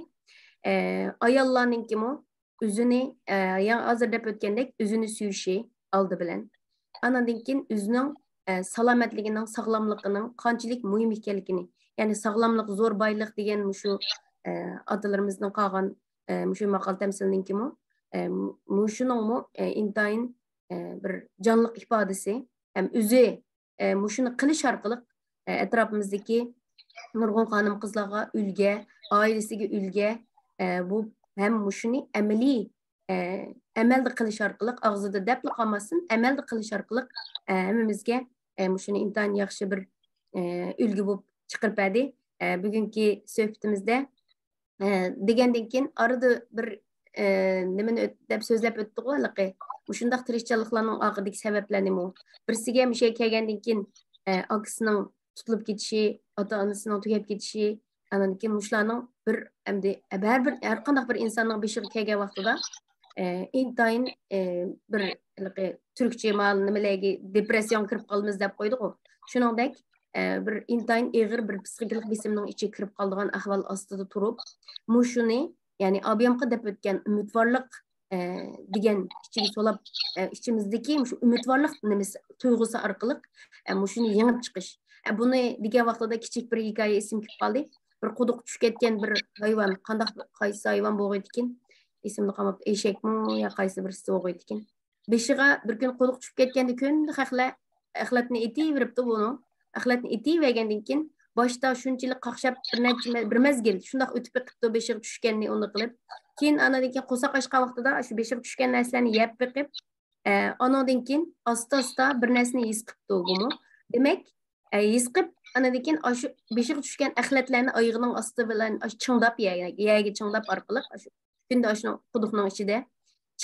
ئە، ئاياللارنىڭكىمۇ ئۆزىنى، ئە، يەنە ھازىر دەپ ئۆتكەندەك، ئۆزىنى سۆيۈشى ئالدى بىلەن. ئاناندىن كېيىن ئۆزىنىڭ، ئە، سالامەتلىكىنىڭ، ساغلاملىقىنىڭ قانچىلىك مۇھىم ئىكەنلىكىنى، يەنى ساغلاملىق زور بايلىق دېگەن مۇشۇ، ئە، ئاتىلىرىمىزنىڭ قالغان، ئە، مۇشۇ ماقال تەمسىلىنىڭكىمۇ، ئە، مۇشۇنىڭمۇ، ئە، ئىنتايىن، ئە، بىر جانلىق ئىپادىسى ھەم ئۆزى ئە، مۇشۇنى قىلىش ئارقىلىق، ئە، ئەتراپىمىزدىكى نۇرغۇن خانىم-قىزلارغا ئۈلگە، ئائىلىسىگە ئۈلگە، ئە، بۇ ھەم مۇشۇنى ئەمەلىي، ئە، ئەمەلدە قىلىش ئارقىلىق، ئاغزىدا دەپلا قالماستىن، ئەمەلدە قىلىش ئارقىلىق، ئە، ھەممىمىزگە، ئە، مۇشۇنى ئىنتايىن ياخشى بىر، ئە، ئۈلگە بولۇپ چىقىرىپ بەردى. ئە، بۈگۈنكى سۆھبىتىمىزدە ئە، دېگەندىن كېيىن ئارىدا بىر، ئە، نېمىنى ئۆت-، دەپ سۆزلەپ ئۆتتىغۇ ھېلىقى. مۇشۇنداق تىرىشچانلىقلارنىڭ ئارقىدىكى سەۋەبلەر نېمە؟ بىرسىگە مۇشۇ يەرگە كەلگەندىن كېيىن، ئە، ئاكىسىنىڭ تۇتۇلۇپ كېتىشى، ئاتا-ئانىسىنىڭ تۈگەپ كېتىشى، ئاندىن كېيىن مۇشۇلارنىڭ بىر، ئەمدى ھەر بىر، ھەر قانداق بىر ئىنساننىڭ بېشىغا كەلگەن ۋاقتىدا، ئە، ئىنتايىن، ئە، بىر ھېلىقى تۈركچە مال نېمىلەرگە دېپرېسسىياغا كىرىپ قالىمىز دەپ قويدىغۇ. شۇنىڭدەك، ئە، بىر ئىنتايىن ئېغىر بىر پسىخىكىلىق بېسىمنىڭ ئىچىگە كىرىپ قالىدىغان ئەھۋال ئاستىدا تۇرۇپ، مۇشۇنى، يەنى ئابىيامقا دەپ ئۆتكەن ئۈمىدۋارلىق، ئە، دېگەن ئىچىگە سولاپ، ئە، ئىچىمىزدىكى مۇشۇ ئۈمىدۋارلىق نېمىسى، تۇيغۇسى ئارقىلىق، ئە، مۇشۇنى يېڭىپ چىقىش. ئە، بۇنى دېگەن ۋاقتىدا كىچىك بىر ھېكايە ئېسىمگە كېلىپ قالدى. بىر قۇدۇققا چۈشۈپ كەتكەن بىر ھايۋان، قانداق، قايسى ھايۋان بولغىيدىكىن، ئېسىمدە قالماپتۇ، ئېشەكمۇ يا قايسى بىرسى بولغىيدىكىن. بېشىغا بىر كۈن قۇدۇق چۈشۈپ كەتكەندە كۈندە خەقلەر ئەخلەتنى ئېتىۋېرىپتۇ بۇنىڭ. ئەخلەتنى ئېتىۋەرگەندىن كېيىن، باشتا شۇنچىلىك قاقشاپ بىر نەچچە مە-، بىر مەزگىل شۇنداق ئۆتۈپ بېقىپتۇ، بېشىغا چۈشكەننى ئۇنى قىلىپ. كېيىن ئانىدىن كېيىن قورساق ئاچقان ۋاقتىدا شۇ بېشىغا چۈشكەن نەرسىلەرنى يەپ بېقىپ، ئە، ئانىڭدىن كېيىن ئاستا-ئاستا بىر نەرسىنى ھېس قىپتۇ بۇمۇ. دېمەك، ئە، ھېس قىپ، ئانىدىن كېيىن ئاشۇ بېشىغا چۈشكەن ئەخلەتلەرنى ئايىغىنىڭ ئاستى بىلەن ئاشۇ چىڭداپ يەرگە، يەرگە چىڭداپ ئارقىلىق، ئاشۇ كۈندە ئاشۇ قۇدۇقنىڭ ئىچىدە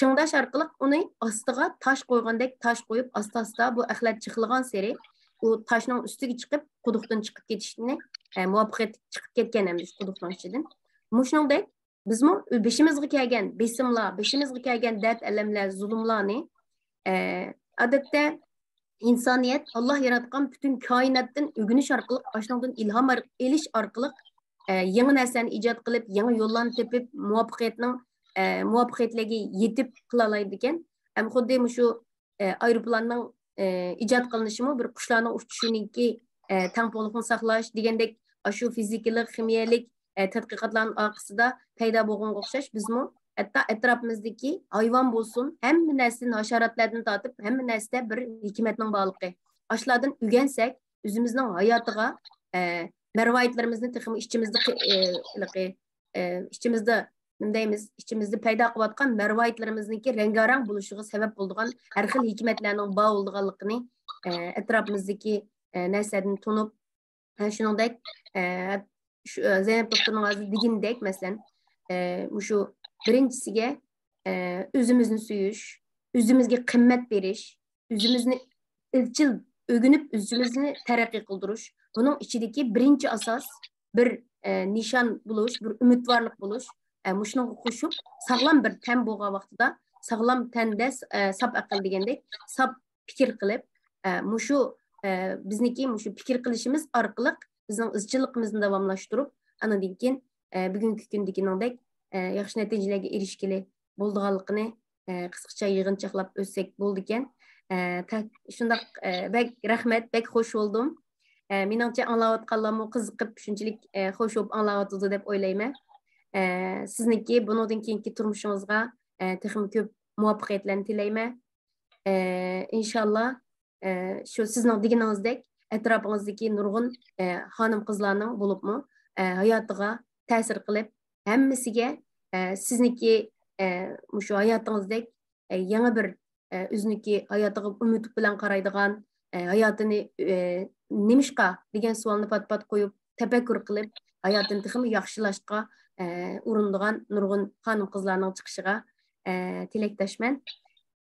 چىڭداش ئارقىلىق ئۇنى ئاستىغا تاش قويغاندەك تاش قويۇپ، ئاستا-ئاستا بۇ ئەخلەت جىقلىغان سېرى ئۇ تاشنىڭ ئۈستىگە چىقىپ، قۇدۇقتىن چىقىپ كېتىشنى، ئە، مۇۋەپپەقىيەتلىك چىقىپ كەتكەن ئەمدى شۇ قۇدۇقنىڭ ئىچىدىن. مۇشۇنىڭدەك بىزمۇ بېشىمىزغا كەلگەن بېسىملار، بېشىمىزغا كەلگەن دەرد-ئەلەملەر، زۇلۇملارنى، ئە، ئادەتتە ئىنسانىيەت ئاللا ياراتقان پۈتۈن كائىناتتىن ئۆگىنىش ئارقىلىق، ئاشۇنىڭدىن ئىلھام ئار-، ئېلىش ئارقىلىق، ئە، يېڭى نەرسىلەرنى ئىجاد قىلىپ، يېڭى يوللارنى تېپىپ، مۇۋەپپەقىيەتنىڭ، ئە، مۇۋەپپەقىيەتلەرگە يېتىپ قىلالايدىكەن. ھەم خۇددى مۇشۇ، ئە، ئايروپىلاننىڭ، ئە، ئىجاد قىلىنىشىمۇ بىر قۇشلارنىڭ ئۇچۇشىنىڭكى، ئە، تەڭپۇڭلۇقىنى ساقلاش دېگەندەك، ئاشۇ فىزىكىلىق، خىمىيەلىك، ئە، تەتقىقاتلارنىڭ ئارقىسىدا پەيدا بولغانغا ئوخشاش، بىزمۇ ھەتتا ئەتراپىمىزدىكى ھايۋان بولسۇن، ھەممە نەرسىدىن، ھاشاراتلاردىن تارتىپ ھەممە نەرسىدە بىر ھېكمەتنىڭ بارلىقى. ئاشۇلاردىن ئۆگەنسەك، ئۆزىمىزنىڭ ھاياتىغا، ئە، مەرۋايىتلىرىمىزنى تېخىمۇ ئىچىمىزدە قى-، ئە، ھېلىقى، ئە، ئىچىمىزدە، نېمە دەيمىز، ئىچىمىزدە پەيدا قىلىۋاتقان مەرۋايىتلىرىمىزنىڭكى رەڭگارەڭ بولۇشىغا سەۋەب بولىدىغان ھەر خىل ھېكمەتلەرنىڭ بار بولىدىغانلىقىنى، ئە، ئەتراپىمىزدىكى، ئە، نەرسىلەردىن تونۇپ، ھە، شۇنىڭدەك، ئە، شۇ، ئە، زەينەپ دوختۇرنىڭ ھازىر دېگىنىدەك، مەسىلەن، ئە، مۇشۇ بىرىنچىسىگە، ئە، ئۆزىمىزنى سۆيۈش، ئۆزىمىزگە قىممەت بېرىش، ئۆزىمىزنى ئىزچىل ئۆگىنىپ، ئۆزىمىزنى تەرەققىي قىلدۇرۇش، بۇنىڭ ئىچىدىكى بىرىنچى ئاساس بىر، ئە، نىشان بولۇش، بىر ئۈمىدۋارلىق بولۇش، ئە، مۇشۇنىڭغا قوشۇپ، ساغلام بىر تەن بولغان ۋاقتىدا، ساغلام تەندە، ئە، ساپ ئەقىل دېگەندەك، ساپ پىكىر قىلىپ، ئە، مۇشۇ، ئە، بىزنىڭكى مۇشۇ پىكىر قىلىشىمىز ئارقىلىق بىزنىڭ ئىزچىللىقىمىزنى داۋاملاشتۇرۇپ، ئاندىن كېيىن، ئە، بۈگۈنكى كۈندىكىنىڭدەك، ئە، ياخشى نەتىجىلەرگە ئېرىشكىلى بولىدىغانلىقىنى، ئە، قىسقىچە يىغىنچاقلاپ ئۆتسەك بولىدىكەن. ئە، تە-، شۇنداق، ئە، بەك رەھمەت، بەك خوش بولدۇم. ئە، مېنىڭچە ئاڭلاۋاتقانلارمۇ قىزىقىپ، شۇنچىلىك، ئە، خوش بولۇپ ئاڭلاۋاتىدۇ دەپ ئويلايمەن. ئە، سىزنىڭكى بۇنىڭدىن كېيىنكى تۇرمۇشىڭىزغا، ئە، تېخىمۇ كۆپ مۇۋەپپەقىيەتلەرنى تىلەيمەن. ئە، ئىنشاللا، ئە، شۇ سىزنىڭ دېگىنىڭىزدەك ئەتراپىڭىزدىكى نۇرغۇن، ئە، خانىم-قىزلارنىڭ بولۇپمۇ، ئە، ھاياتىغا تەسىر قىلىپ، ھەممىسىگە، ئە، سىزنىڭكى، ئە، مۇشۇ ھاياتىڭىزدەك، ئە، يېڭى بىر، ئە، ئۆزىنىڭكى ھاياتىغا ئۈمىد بىلەن قارايدىغان، ئە، ھاياتىنى، ئە، نېمىشقا دېگەن سوئالنى پات-پات قويۇپ، تەپەككۇر قىلىپ، ھاياتىنى تېخىمۇ ياخشىلاشقا، ئە، ئۇرۇنىدىغان نۇرغۇن خانىم-قىزلارنىڭ چىقىشىغا، ئە، تىلەكداشمەن.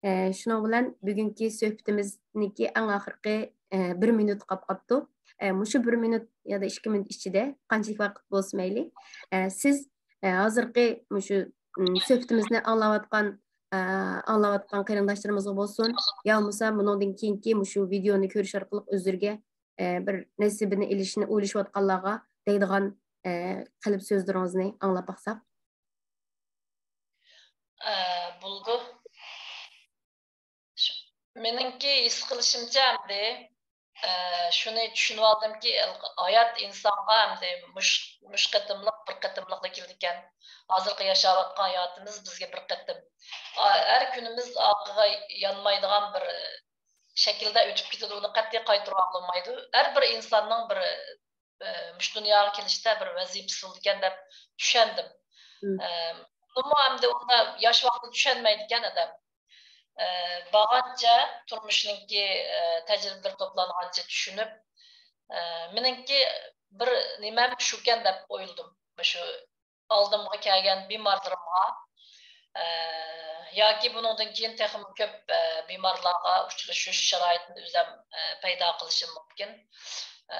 ئە، شۇنىڭ بىلەن بۈگۈنكى سۆھبىتىمىزنىڭكى ئەڭ ئاخىرقى، ئە، بىر مىنۇت قاپ قاپتۇ. ئە، مۇشۇ بىر مىنۇت يا دا ئىككى مىنۇت ئىچىدە قانچىلىك ۋاقىت بولسا مەيلى، ئە، سىز، ئە، ھازىرقى مۇشۇ، ئىم، سۆھبىتىمىزنى ئاڭلاۋاتقان، ئە، ئاڭلاۋاتقان قېرىنداشلىرىمىزغا بولسۇن، يا بولمىسا بۇنىڭدىن كېيىنكى مۇشۇ ۋىدېئونى كۆرۈش ئارقىلىق ئۆزلىرىگە، ئە، بىر نەسىبىنى ئېلىشنى ئويلىشىۋاتقانلارغا دەيدىغان، ئە، قەلب سۆزلىرىڭىزنى ئاڭلاپ باقساق. ئە، بولىدۇ. شۇ-، مېنىڭكى ھېس قىلىشىمچە ئەمدى، ئە، شۇنى چۈشىنىۋالدىمكى، ھايات ئىنسانغا ئەمدى مۇش-، مۇشۇ قېتىملىق، بىر قېتىملىقلا كېلىدىكەن. ھازىرقى ياشاۋاتقان ھاياتىمىز بىزگە بىر قېتىم. ئا، ھەر كۈنىمىز ئارقىغا يانمايدىغان بىر شەكىلدە ئۆتۈپ كېتىدۇ، ئۇنى قەتئىي قايتۇرۇۋالغىلى بولمايدۇ. ھەر بىر ئىنساننىڭ بىر، ئە، مۇشۇ دۇنياغا كېلىشتە بىر ۋەزىپىسى بولىدىكەن دەپ چۈشەندىم. مم. ئە، بۇنىمۇ ئەمدى ئۇنداق ياش ۋاقتىدا چۈشەنمەيدىكەن ئادەم. ئە، بارغانچە تۇرمۇشنىڭكى، ئە، تەجرىبىلىرى توپلانغانچە چۈشىنىپ، ئە، مېنىڭكى بىر نېمەم شۇكەن دەپ ئويلىدىم. مۇشۇ ئالدىمغا كەلگەن بىمارلىرىمغا، ئە، ياكى بۇنىڭدىن كېيىن تېخىمۇ كۆپ، ئە، بىمارلارغا ئۇچرىشىش شارائىتىنى ئۆزۈم، ئە، پەيدا قىلىشىم مۇمكىن. ئە،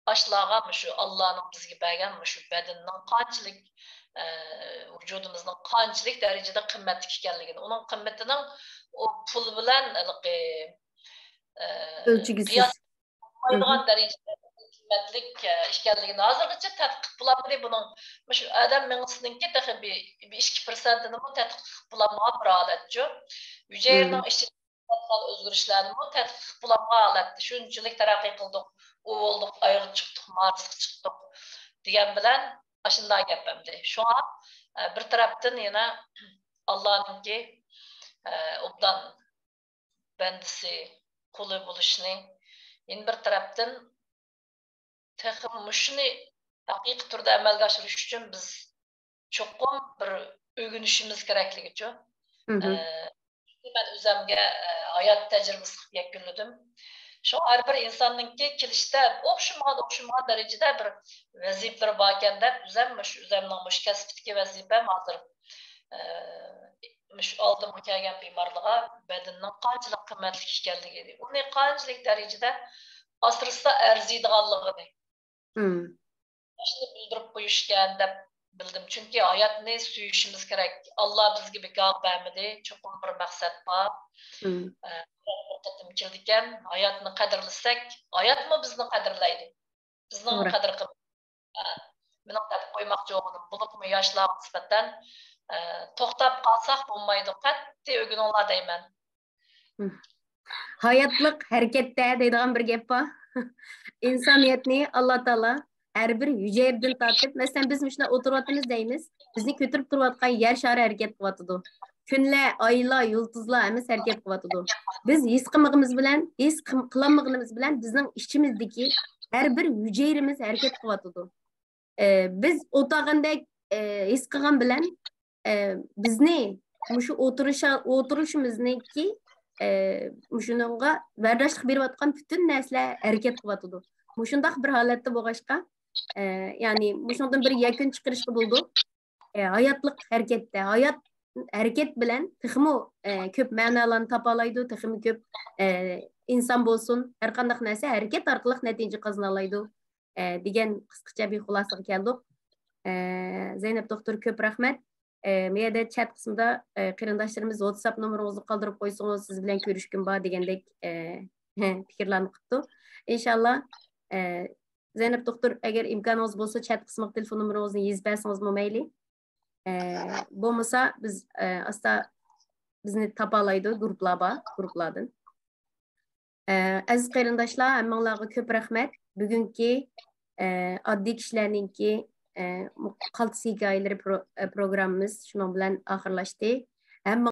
ئاشۇلارغا مۇشۇ ئاللانىڭ بىزگە بەرگەن مۇشۇ بەدىنىنىڭ قانچىلىك، ئە، ۋۇجۇدىمىزنىڭ قانچىلىك دەرىجىدە قىممەتلىك ئىكەنلىكىنى، ئۇنىڭ قىممىتىنىڭ ئۇ پۇل بىلەن ھېلىقى، ئە، ئۆلچىگۈسىز. قىياس قىلمايدىغان دەرىجىدە قىممەتلىك، ئە، ئىكەنلىكىنى ھازىرغىچە تەتقىق قىلالمىدى بۇنىڭ. مۇشۇ ئادەم مېڭىسىنىڭكى تېخى بىر، بىر ئىككى پىرسەنتىنىمۇ تەتقىق قىلالمىغان بىر ھالەتچۇ. ھۈجەيرىنىڭ ئىچىدە بولغان ئۆزگىرىشلەرنىمۇ تەتقىق قىلالمىغان ھالەتتە شۇنچىلىك تەرەققىي قىلدۇق، ئۇ بولدۇق، ئايغا چىقتۇق، مارسقا چىقتۇق دېگەن بىلەن ئاشۇنداق گەپ ئەمدى. شۇڭا، ئە، بىر تەرەپتىن يەنە ئاللانىڭكى، ئە، ئوبدان بەندىسى، قۇلى بولۇشنى، يەنە بىر تەرەپتىن تېخىمۇ مۇشۇنى ھەقىقىي تۈردە ئەمەلگە ئاشۇرۇش ئۈچۈن بىز چوقۇم بىر ئۆگىنىشىمىز كېرەكلىكىچۇ. مم. ئە، مەن ئۆزۈمگە، ئە، ھايات تەجرىبىسى قىلىپ يەكۈنلىدىم. شۇڭا ھەر بىر ئىنساننىڭكى كېلىشتە ئوخشىمىغان، ئوخشىمىغان دەرىجىدە بىر ۋەزىپىلىرى باركەن دەپ، ئۆزۈم مۇشۇ ئۆزۈمنىڭ مۇشۇ كەسىپتىكى ۋەزىپەم ھازىر، ئە، مۇشۇ ئالدىمغا كەلگەن بىمارلارغا بەدىنىنىڭ قانچىلىك قىممەتلىك ئىكەنلىكىنى، ئۇنى قانچىلىك دەرىجىدە ئاسرىسا ئەرزىيدىغانلىقىنى، مم. شۇنى بىلدۈرۈپ قويۇش ئىكەن دەپ بىلدىم. چۈنكى ھاياتنى سۆيۈشىمىز كېرەك. ئاللا بىزگە بىكار بەرمىدى. چوقۇم بىر مەقسەت بار. مم. ئە، بىر قېتىم كېلىدىكەن. ھاياتنى قەدىرلىسەك، ھاياتمۇ بىزنى قەدىرلەيدۇ. بىزنىڭ توغرا. قەدىر قىل-، ئە، مېنىڭ دەپ قويماقچى بولغىنىم، بولۇپمۇ ياشلارغا نىسبەتەن، ئە، توختاپ قالساق بولمايدۇ. قەتئىي ئۆگىنىڭلار دەيمەن. ھاياتلىق ھەرىكەتتە دەيدىغان بىر گەپ بار. ئىنسانىيەتنى ئاللا تائالا ھەر بىر ھۈجەيرىدىن تارتىپ، مەسىلەن، بىز مۇشۇنداق ئولتۇرۇۋاتىمىز دەيمىز، بىزنى كۆتۈرۈپ تۇرۇۋاتقان يەر شارى ھەرىكەت قىلىۋاتىدۇ. كۈنلەر، ئايلار، يۇلتۇزلار ھەممىسى ھەرىكەت قىلىۋاتىدۇ. بىز ھېس قىلمىغىنىمىز بىلەن، ھېس قىل-، قىلالمىغىنىمىز بىلەن بىزنىڭ ئىچىمىزدىكى ھەر بىر ھۈجەيرىمىز ھەرىكەت قىلىۋاتىدۇ. ئە، بىز ئولتۇرغاندەك، ئە، ھېس قىلغان بىلەن، ئە، بىزنى مۇشۇ ئولتۇرۇشا-، ئولتۇرۇشىمىزنىڭكى، ئە، مۇشۇنىڭغا ۋەرداشلىق بېرىۋاتقان پۈتۈن نەرسىلەر ھەرىكەت قىلىۋاتىدۇ. مۇشۇنداق بىر ھالەتتە بولغاچقا، ئە، يەنى مۇشۇنىڭدىن بىر يەكۈن چىقىرىشقا بولىدۇ. ئە، ھاياتلىق ھەرىكەتتە، ھايات ھەرىكەت بىلەن تېخىمۇ، ئە، كۆپ مەنالارنى تاپالايدۇ، تېخىمۇ كۆپ، ئە، ئىنسان بولسۇن، ھەر قانداق نەرسە ھەرىكەت ئارقىلىق نەتىجە قازىنالايدۇ، ئە، دېگەن قىسقىچە بىر خۇلاسىگە كەلدۇق. ئە، زەينەپ دوختۇر، كۆپ رەھمەت. ئە، بۇ يەردە چات قىسمىدا، ئە، قېرىنداشلىرىمىز ۋاتساپ نومۇرىڭىزنى قالدۇرۇپ قويسىڭىز، سىز بىلەن كۆرۈشكۈم بار دېگەندەك، ئە، پىكىرلەرنى قىپتۇ. ئىنشاللا، ئە، زەينەپ دوختۇر، ئەگەر ئىمكانىڭىز بولسا، چات قىسمىغا تېلېفون نومۇرىڭىزنى يېزىپ بەرسىڭىزمۇ مەيلى. ئە، بولمىسا، بىز، ئە، ئاستا بىزنى تاپالايدۇ، گۇرۇپپىلار بار، گۇرۇپپىلاردىن. ئە، ئەزىز قېرىنداشلار، ھەممىڭلارغا كۆپ رەھمەت. بۈگۈنكى، ئە، ئاددىي كىشىلەرنىڭكى، ئە، قالتىس ھېكايىلىرى پرو-، ئە، پروگراممىمىز شۇنىڭ بىلەن ئاخىرلاشتى. ھەممىڭ